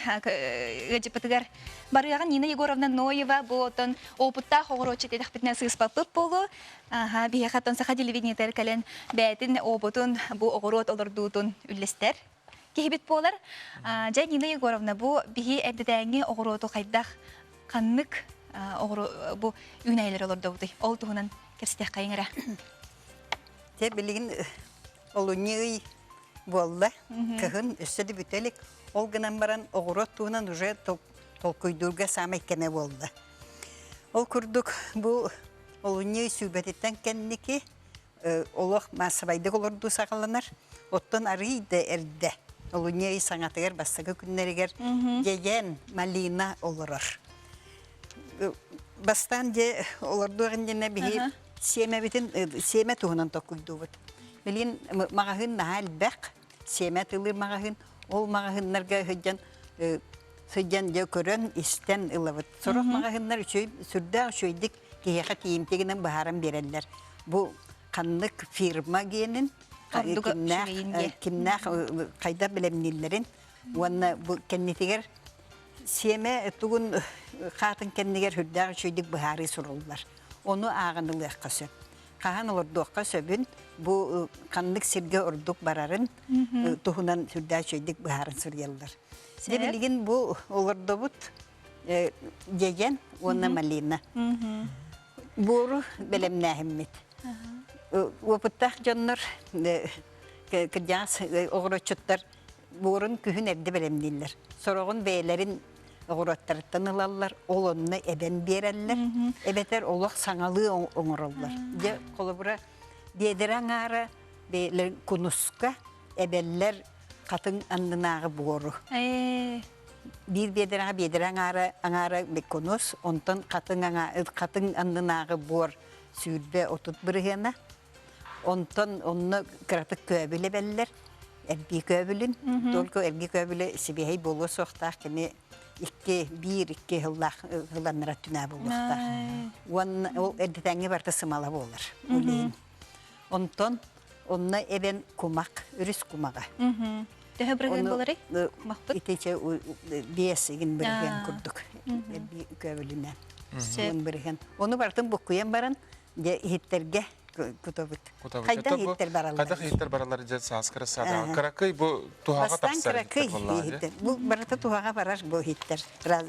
[SPEAKER 1] ыалдьыппытыгар барыаҕын Нина Егоровна Ноева бу оттон опыттаах оҕуруотчут диэтэхпитинэ сыыспаппыт буолуо. Аха, биһиэхэ оттон саха телевидениетыгар кэлэн бэйэтин опытун бу оҕуруот олордуутун үллэстэр киһибит буолар. Дьэ, Нина Егоровна, бу биһи эрдэтээҥҥи оҕуруоту хайдах ханнык бу үүнээйилэри олордобутуй? Ол туһунан кэпсэтиэххэйиҥ эрэ.
[SPEAKER 5] Те билигин олунньу ый буолла. Кыһын өссө да бүтэ илик. Ол гынан баран оҕуруот туһунан уже толкуйдуурга саамай кэмэ буолла. Ол курдук бу олунньу ый сүүрбэтиттэн кэнники олох маассабайдык олордуу саҕаланар. Оттон арыый да эрдэ олунньу ый саҥатыгар бастакы күннэригэр дьэдьэн, малина олорор. Бастаан дьэ олордуох иннинэ биһи сиэмэбитин сиэмэ туһунан толкуйдуубут. Билигин маҕаһыын наһаа элбэх, сиэмэ атыылыыр маҕаһыын. Ол маҕаһыыннарга сылдьан сылдьан дьэ көрөн, истэн ылабыт. Сорох маҕаһыыннар үчүгэй, сүрдээх үчүгэйдик киһиэхэ тиийимтиэ гынан быһааран биэрэллэр. Бу ханнык фирма гиэнин, кимнээх, кимнээх хайдах бэлэмнииллэрин уонна бу кэннитигэр Сиэмэ тугун хаатын кэннигэр сүрдээх үчүгэйдик быһаарыы суруллар. Ону ааҕан ылыахха сөп. Хаһан олордуохха сөбүн, бу ханнык сиргэ ордук барарын туһунан сүрдээх үчүгэйдик быһааран суруйаллар. Дьэ билигин бу олордобут. Дьэдьэн уонна малина. Буору бэлэмнээһиммит. Опыттаах дьоннор кырдьаҕас оҕуроччуттар буорун күһүн эрдэ бэлэмнииллэр. Сороҕун бэйэлэрин оҕуруоттарыттан ылаллар, ол онно эбэн биэрэллэр, эбэтэр олох саҥалыы оҥороллор. Дьэ, холобура, биэдэрэ аҥаара бэйэлэрин кунуска эбэллэр хатыҥ аннынааҕы буору. Биир биэдэрэҕэ биэдэрэ аҥаара аҥаара кунус, онтон хатыҥ хатыҥ аннынааҕы буор 20-30 бырыһыана. Онтон онно кыратык көөбүл эбэллэр, эрбии көөбүлүн. Только эрбии көөбүлэ сибиэһэй буолуо суохтаах, кини икки, биир, икки сыллаах ыланнара түнээ буолуохтаах. Уонна ол эрдэтээҥҥи барыта сымала буолар. Ол иһин. Онтон онно эбэн кумах, өрүс кумаҕа.
[SPEAKER 1] Төһө бырыһыан буоларый?
[SPEAKER 5] Кумахпыт? Итичэ биэс игин бырыһыан курдук. Эрбии көөбүлүнэн. Уон бырыһыан. Ону барытын буккуйан баран, дьэ иһиттэргэ кутабыт. Хайдах иһиттэр бараллар?
[SPEAKER 2] Хайдах иһиттэр бараллар дьэ сааскара саада. Кыракый бу туһаҕа тахсар
[SPEAKER 5] кыракый иһиттэр. Бу барыта туһаҕа барар бу иһиттэр.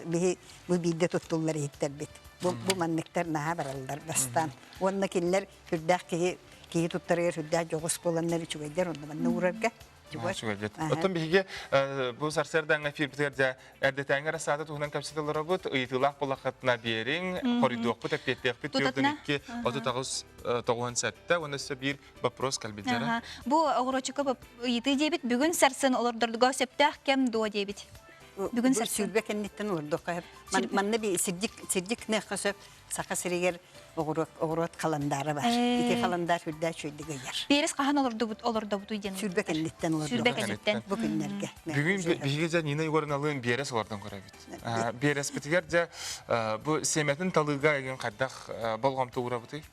[SPEAKER 5] Биһи бу биирдэ туттуллар иһиттэрбит. Бу бу манныктар наһаа бараллар бастаан. Уонна кинилэр сүрдээх киһи киһи туттарыгар сүрдээх дьоҕус буоланнар үчүгэйдэр онно манна уурарга.
[SPEAKER 2] Үчүгэйдэр. Оттон биһиги бу сарсыардааҥҥы эфирбитигэр дьэ эрдэтээҥҥи рассаада туһунан кэпсэтэллэробут ыйытыылаах буоллаххытына биэриҥ, хоруйдуохпут, эппиэттиэхпит 42 38 97 уонна өссө биир вопрос кэлбит дьара.
[SPEAKER 1] Бу оҕурочука ыйытыы диэбит бүгүн сарсын олордорго сөптөөх кэм дуо диэбит.
[SPEAKER 5] Бүгүн сарсын. Сүүрбэ кэнниттэн олордуохха сөп. Манна би сирдик сирдик нехха сөп. Саха сиригэр оҕуруот, оҕуруот халандаара бар. Ити халандаар үрдээх үчүгэйдик ыйар.
[SPEAKER 1] Перес хаһан олордубут олордобутуй диэн.
[SPEAKER 5] Сүүрбэ кэнниттэн олордубут.
[SPEAKER 1] Сүүрбэ кэнниттэн.
[SPEAKER 5] Бу күннэргэ.
[SPEAKER 2] Бүгүн биһиги дьэ Нина Егоровналыын биэрэс олордон көрөбүт. Биэрэспитигэр дьэ бу сиэмэтин талыыга эгин хайдах болҕомто уурабытый?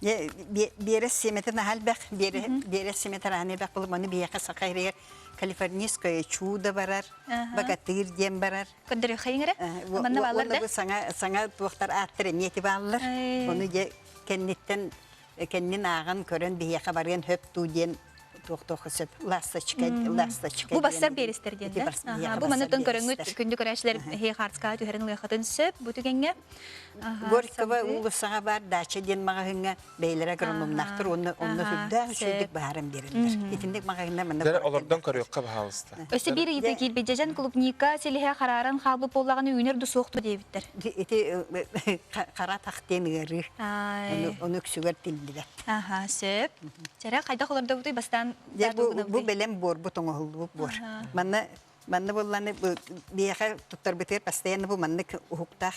[SPEAKER 5] Биэрэс сиэмэтин аһа элбэх, биэрэс сиэмэтин аһа элбэх буолуп, маны биһиэхэ саха сиригэр калифорнийское чудо барар, богатырь диэн барар.
[SPEAKER 1] Көрдөрүөххэйиҥ эрэ. Манна бааллар да?
[SPEAKER 5] Бу саҥа саҥа туохтар ааттар эмиэ ити бааллар. Ону дьэ кэнниттэн кэннин ааҕан көрөн биһиэхэ барыан хөп дуу диэн туох-туох сөп ласточка ласточка
[SPEAKER 1] Бу бассар биэристэр диэн да? Бу маны тон көрөҥҥүт күндү көрөөччүлэр эһиги хаарцкаҕа түһэрин ылыаххытын сөп бу түгэҥҥэ.
[SPEAKER 5] Горького уулуссаҕа баар дача диэн маҕаһыыҥҥа бэйэлэрэ агрономнаахтар уонна онно сүрдээх үчүгэйдик баһааран биэрэллэр. Итинник маҕаһыыннар манна
[SPEAKER 2] Дьэ, олордон көрүөххэ баһаалыста.
[SPEAKER 1] Өссө биир ыйыта киирбит дьэдьэн клубника силиһэ харааран хаалбыт буоллаҕына үүнэр да суох дуо диэбиттэр.
[SPEAKER 5] Ити хара атах диэн ыарыы. Ону үксүгэр тиллибэт.
[SPEAKER 1] Аха, сөп. Чэрэ, хайдах олордобутуй бастаан?
[SPEAKER 5] Дьэ, бу бэлэм буорбут оҥоһуллубут буор. Манна Манна буолланы биһиэхэ туттарбытыгар постоянно бу маннык уһуктаах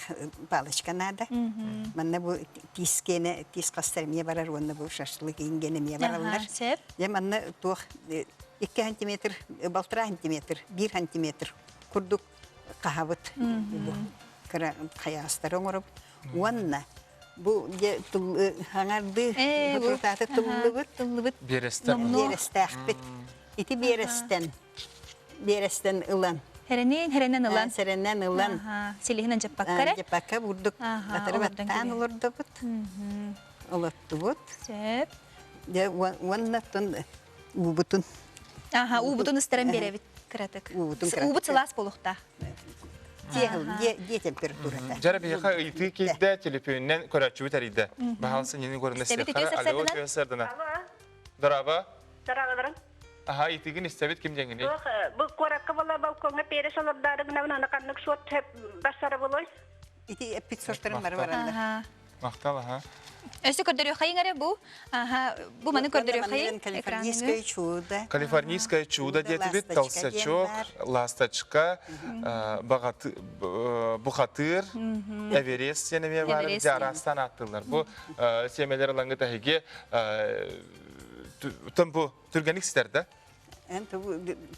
[SPEAKER 5] палочка наада. Манна бу тиис киэнэ, тиис хастар эмиэ барар уонна бу шашлык иҥгэн эмиэ бараллар. Дьэ манна туох 2 сантиметр, 1,5 сантиметр, 1 сантиметр курдук хаһабыт бу кыра хайаҕастары оҥоробут. Уонна бу дьэ хаҥардыы трутааты тыллыбыт.
[SPEAKER 1] Тыллыбыт.
[SPEAKER 5] Биэрэстээхпит. Ити биэрэстэн биэрэстэн ылан.
[SPEAKER 1] Хэрэнин, хэрэнэн ылан.
[SPEAKER 5] Сэрэнэн ылан.
[SPEAKER 1] Силиһинэн дьаппакка эрэ.
[SPEAKER 5] Дьаппакка бурдук батыры баттаан олордобут. Олоттубут.
[SPEAKER 1] Сөп.
[SPEAKER 5] Дьэ уонна тун уубутун.
[SPEAKER 1] Аха, уубутун ыстаран биэрэбит кыратык. Уубут сылаас буолуохтаах.
[SPEAKER 5] Дьиэ температурата.
[SPEAKER 2] Дьара биһиэхэ ыйытыы киирдэ, телефонунан көрөөччүбүт эрийдэ. Баһаалыста Нина Егоровна Степана, алло, үтүө Дорообо.
[SPEAKER 6] Дорооболорун.
[SPEAKER 2] Аха, итигин истэбит ким дьэҥиний?
[SPEAKER 6] Туох бу куоракка буола балкоҥҥа перес олордоору гынабын аны ханнык суот барсара буолуой?
[SPEAKER 5] Ити эппит суоттарын бары бараллар.
[SPEAKER 2] Махтал, аха.
[SPEAKER 1] Өссө көрдөрүөххэйиҥ эрэ бу. Аха, бу маны көрдөрүөххэйиҥ.
[SPEAKER 5] Калифорнийское чудо.
[SPEAKER 2] Калифорнийское чудо диэтибит, толстячок, ласточка, бухатыр, Эверест диэн эмиэ баар, дьэ араастаан ааттыыллар. Бу сиэмэлэр ылаҥҥыт эһиги бу түргэнник ситэр да?
[SPEAKER 5] Эн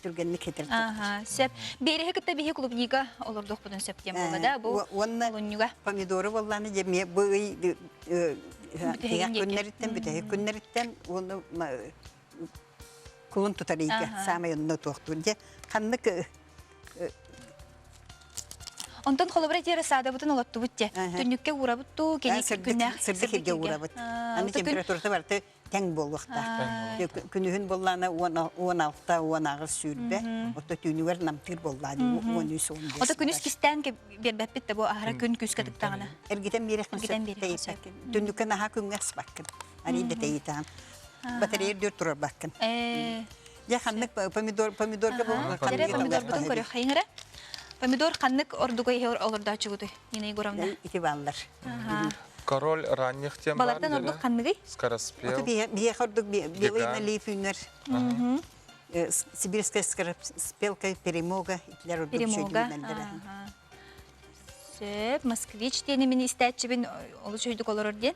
[SPEAKER 5] түргэнник хитер.
[SPEAKER 1] Аха, сөп. Биэриһи кытта биһи клубника олордуохпутун сөп диэн буолла да бу
[SPEAKER 5] уонна помидоры болланы же бу ый күннэриттэн бүтэһик күннэриттэн уонна кулун тутар ыйга саамай онно туохтуур дьэ ханнык
[SPEAKER 1] Онтон холобура тиэрэ саадабытын олоттубут те. Түннүккэ уурабыт туу, кини күннээх
[SPEAKER 5] сырдык сиргэ уурабыт. Аны температурата барыта. Тэҥ буолуохтаах. Күнүһүн буоллаана 16, 18 сүүрбэ, ото түүнүгэр намтыыр буоллаа 13, 15.
[SPEAKER 1] Ото күнүс кистээн биэрбэппит да бу аһара күн күүскэ тыктаҕына.
[SPEAKER 5] Эргитэн биэрэххин сөп. Түннүккэ наһаа күҥҥэ аспаккын. Арый да тэйитаан. Батарея үрдүөр турарбаккын. Дьэ ханнык помидор помидорга бу
[SPEAKER 1] Эрэ помидорбутун көрүөххэйиҥ эрэ. Помидор ханнык ордуга иһэ олордооччугутуй, Нина Егоровна?
[SPEAKER 5] Ити бааллар.
[SPEAKER 2] Король ранних тем бар.
[SPEAKER 1] Балартан ордук ханныгый?
[SPEAKER 2] Скороспел.
[SPEAKER 5] Биһиэхэ ордук белый налив үүнэр. Сибирская скороспелка, перемога, итилэр ордук
[SPEAKER 1] Перемога. Сөп, москвич диэни мин истээччибин олус өйдүк олорор диэн.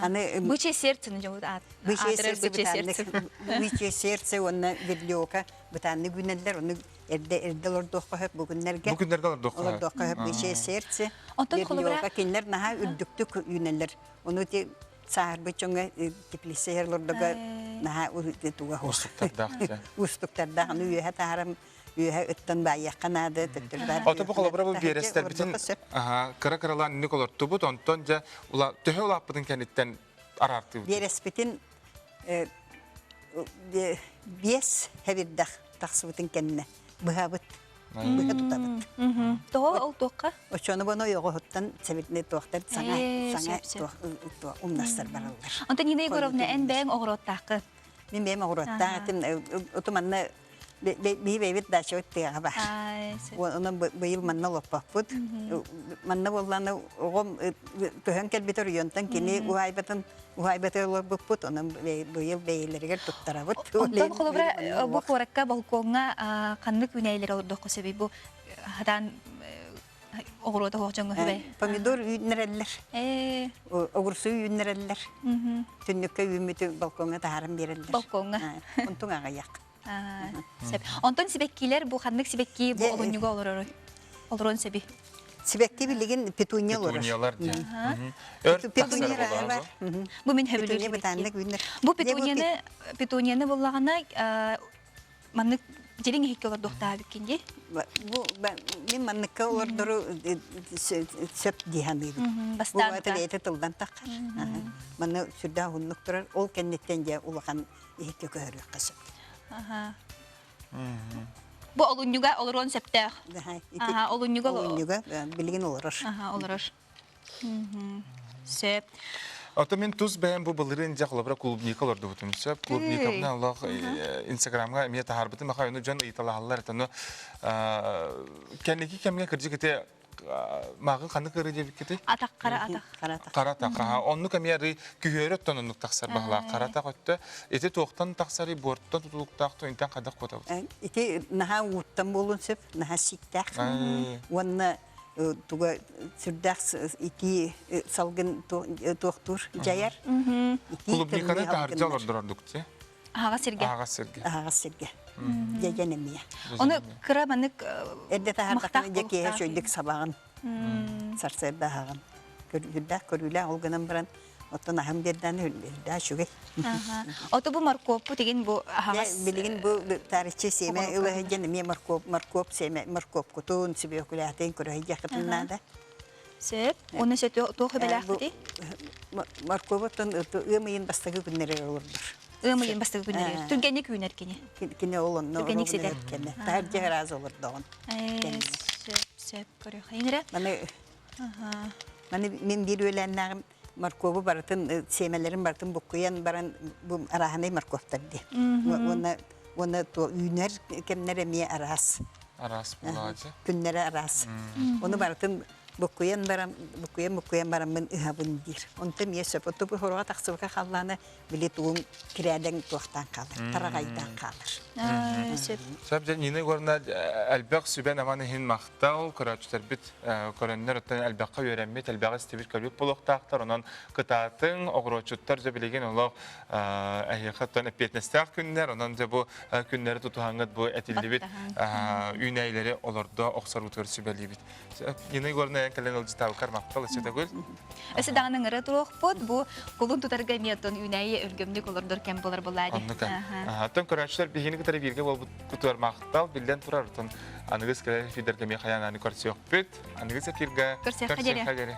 [SPEAKER 5] Аны
[SPEAKER 1] Бычье сердце дьоҥут аат.
[SPEAKER 5] Бычье сердце Бычье сердце уонна Верлиока бытааннык үүнэллэр, ону эрдэ эрдэ олордуохха сөп бу күннэргэ.
[SPEAKER 2] Бу күннэргэ олордуохха сөп.
[SPEAKER 5] Олордуохха сөп Бычье сердце. Верлиока кинилэр наһаа үрдүктүк үүнэллэр. Ону ти сааһырбыт дьоҥҥо теплица олордого наһаа туга
[SPEAKER 2] Уустуктардаах.
[SPEAKER 5] Уустуктардаах. Аны үөһэ таһааран үөһэ ыттан баайыахха наада төттөрү баар
[SPEAKER 2] Ото бу холобура бу биэрэстэрбитин кыра-кыралаан инник олортубут, онтон дьэ төһө улааппытын кэнниттэн араартыыбыт.
[SPEAKER 5] Биэрэспитин биэс хэбирдэх тахсыбытын кэннэ быһабыт. Быһа тутабыт.
[SPEAKER 1] Тоҕо ол туохха?
[SPEAKER 5] Очону боно ойоҕоһуттан сэбирдэ туохтар саҥа саҥа умнастар бараллар.
[SPEAKER 1] Онтон Нина Егоровна эн бэйэҥ оҕуруоттааххын?
[SPEAKER 5] Мин бэйэм оҕуруоттаах этим. Оту манна биһи бэйбит дачабыт тыаҕа баар. Онон быйыл манна олоппоппут. Манна буоллаана оҕом көһөн кэлбит оройуонтан кини уһаайбатын уһаайбаты олорбуппут. Онон быйыл бэйэлэригэр туттарабыт.
[SPEAKER 1] Онтон холобура бу куоракка балкоҥҥа ханнык үүнээйилэри олордоххо сөбүй бу хатаан оҕуруота суох дьоҥҥо үһүбэй?
[SPEAKER 5] Помидор үүннэрэллэр. Огурсу үүннэрэллэр. Түннүккэ үүммүтү балкоҥҥа таһааран биэрэллэр.
[SPEAKER 1] Балкоҥҥа.
[SPEAKER 5] Онтуҥ аҕыйах.
[SPEAKER 1] Сөп. Онтон сибэккилэр бу ханнык сибэкки бу олунньуга олоророй? Олоруон сөбүй?
[SPEAKER 5] Сибэкки билигин петуния олорор.
[SPEAKER 2] Петуниялар диэн.
[SPEAKER 5] Петуния бар.
[SPEAKER 1] Бу мин хөбүлүүр. Бу петунияны петунияны буллаҕына маннык дьириҥ иһиккэ олордуохтаабыккин дии.
[SPEAKER 5] Бу мин манныкка олордору сөп дии саныыбын. Бу аты бэйэтэ тылдан таххар. Манна сүрдээх уһуннук турар. Ол кэнниттэн дьэ улахан иһиккэ көһөрүөххэ сөп.
[SPEAKER 1] Бу олунньуга олоруон сөптөөх. Олунньуга
[SPEAKER 5] олунньуга билигин олорор.
[SPEAKER 1] Олорор. Сөп.
[SPEAKER 2] Ото мин тус бэйэм бу былырыын дьэ холобура клубника олордубутум сөп. Клубникабына олох инстаграмҥа эмиэ таһаарбытым аха ону дьон ыйыталаһаллар этэ. Кэнники кэмҥэ кырдьык ити мааҕын ханнык ыры диэбиккитий?
[SPEAKER 1] Атах хара атах.
[SPEAKER 2] Хара атах. Оннук эмиэ арыы күһүөрү оттон оннук тахсар баһылаах. Хара атах өттө. Ити туохтан тахсарый, буортан тутулуктаах интэн хайдах куотабыт?
[SPEAKER 5] Ити наһаа ууттан буолуон сөп, наһаа сииктээх. Уонна туга сүрдээх итии салгын туохтуур дьайар.
[SPEAKER 2] Клубниканы таһырдьа олордорордук ти?
[SPEAKER 1] Аһаҕас сиргэ.
[SPEAKER 2] Аһаҕас сиргэ.
[SPEAKER 5] Аһаҕас сиргэ. Дьэдьэн эмиэ.
[SPEAKER 1] Ону кыра маннык
[SPEAKER 5] Эрдэ таһаардахына дьэ киэһэ үчүгэйдик сабаҕын. Сарсыарда аһаҕын. Үрдээх көрүүлээх ол гынан баран Оттон аһым биэрдээн үрдээ үчүгэй.
[SPEAKER 1] Ото бу моркуоппут игин бу аһаҕас
[SPEAKER 5] Билигин бу таарыччы сиэмэ ыла сылдьан эмиэ моркуоп моркуоп сиэмэ моркуопкутун, сүбүөкүлээтин көрө сылдьыаххытын наада.
[SPEAKER 1] Сөп. Уонна сөп туох үбэлээхпитий?
[SPEAKER 5] Моркуобуттан ыам ыйын бастакы күннэригэр олордор.
[SPEAKER 1] Ыам ыйын бастакы күннэригэр. Түргэнник үүнэр кини.
[SPEAKER 5] Кини ол онно
[SPEAKER 1] Түргэнник ситэр.
[SPEAKER 5] кэннэ. Таһырдьа ыраас олордоҕун.
[SPEAKER 1] Сөп, сөп көрүөххэ. Эрэ.
[SPEAKER 5] Маны Маны мин биир үөлээннээҕим моркуобу барытын сиэмэлэрин барытын буккуйан баран бу арааһынай моркуоптар дии. Уонна уонна үүнэр кэмнэр эмиэ араас.
[SPEAKER 2] Араас буолаачы.
[SPEAKER 5] Күннэрэ араас. Ону барытын буккуйан баран буккуйан буккуйан бараммын ыһабын диир. Онто эмиэ сөп. Оттон бу хоруга тахсыбыка халлаана били тугун кирээдэҥ туохтаан хаалар, тараҕайдаан хаалар.
[SPEAKER 1] Сөп.
[SPEAKER 2] Сөп дьэ Нина Егоровна элбэх сүбэн-аман иһин махтал. Көрөөччүлэрбит көрөннөр оттон элбэххэ үөрэммит, элбэҕи истибит көрбүт буолуохтаахтар. Онон кытаатыҥ, оҕуруотчуттар дьэ билигин олох эһиэхэ оттон эппиэтинэстээх күннэр. Онон дьэ бу күннэри тутуһаҥҥыт бу этиллибит үүнээйилэри олордо охсоргутугар сүбэлиибит. Нина Егоровна эн кэлэн ыалдьытаабыккар махтал өссө төгүл.
[SPEAKER 1] Өссө даҕаны ыҥыра туруохпут. Бу кулун тутарга эмиэ оттон үүнээйи өлгөмнүк олордор кэм буолар буоллаа дии.
[SPEAKER 2] Оннук. Оттон көрөөччүлэр биһигини кытары бииргэ буолбуккутугар махтал. Биллэн турар, оттон аныгыс кэлэр эфирдэргэ эмиэ хайаан ааны көрсүөхпүт. Аныгыс эфиргэ
[SPEAKER 1] көрсүөххэ диэри.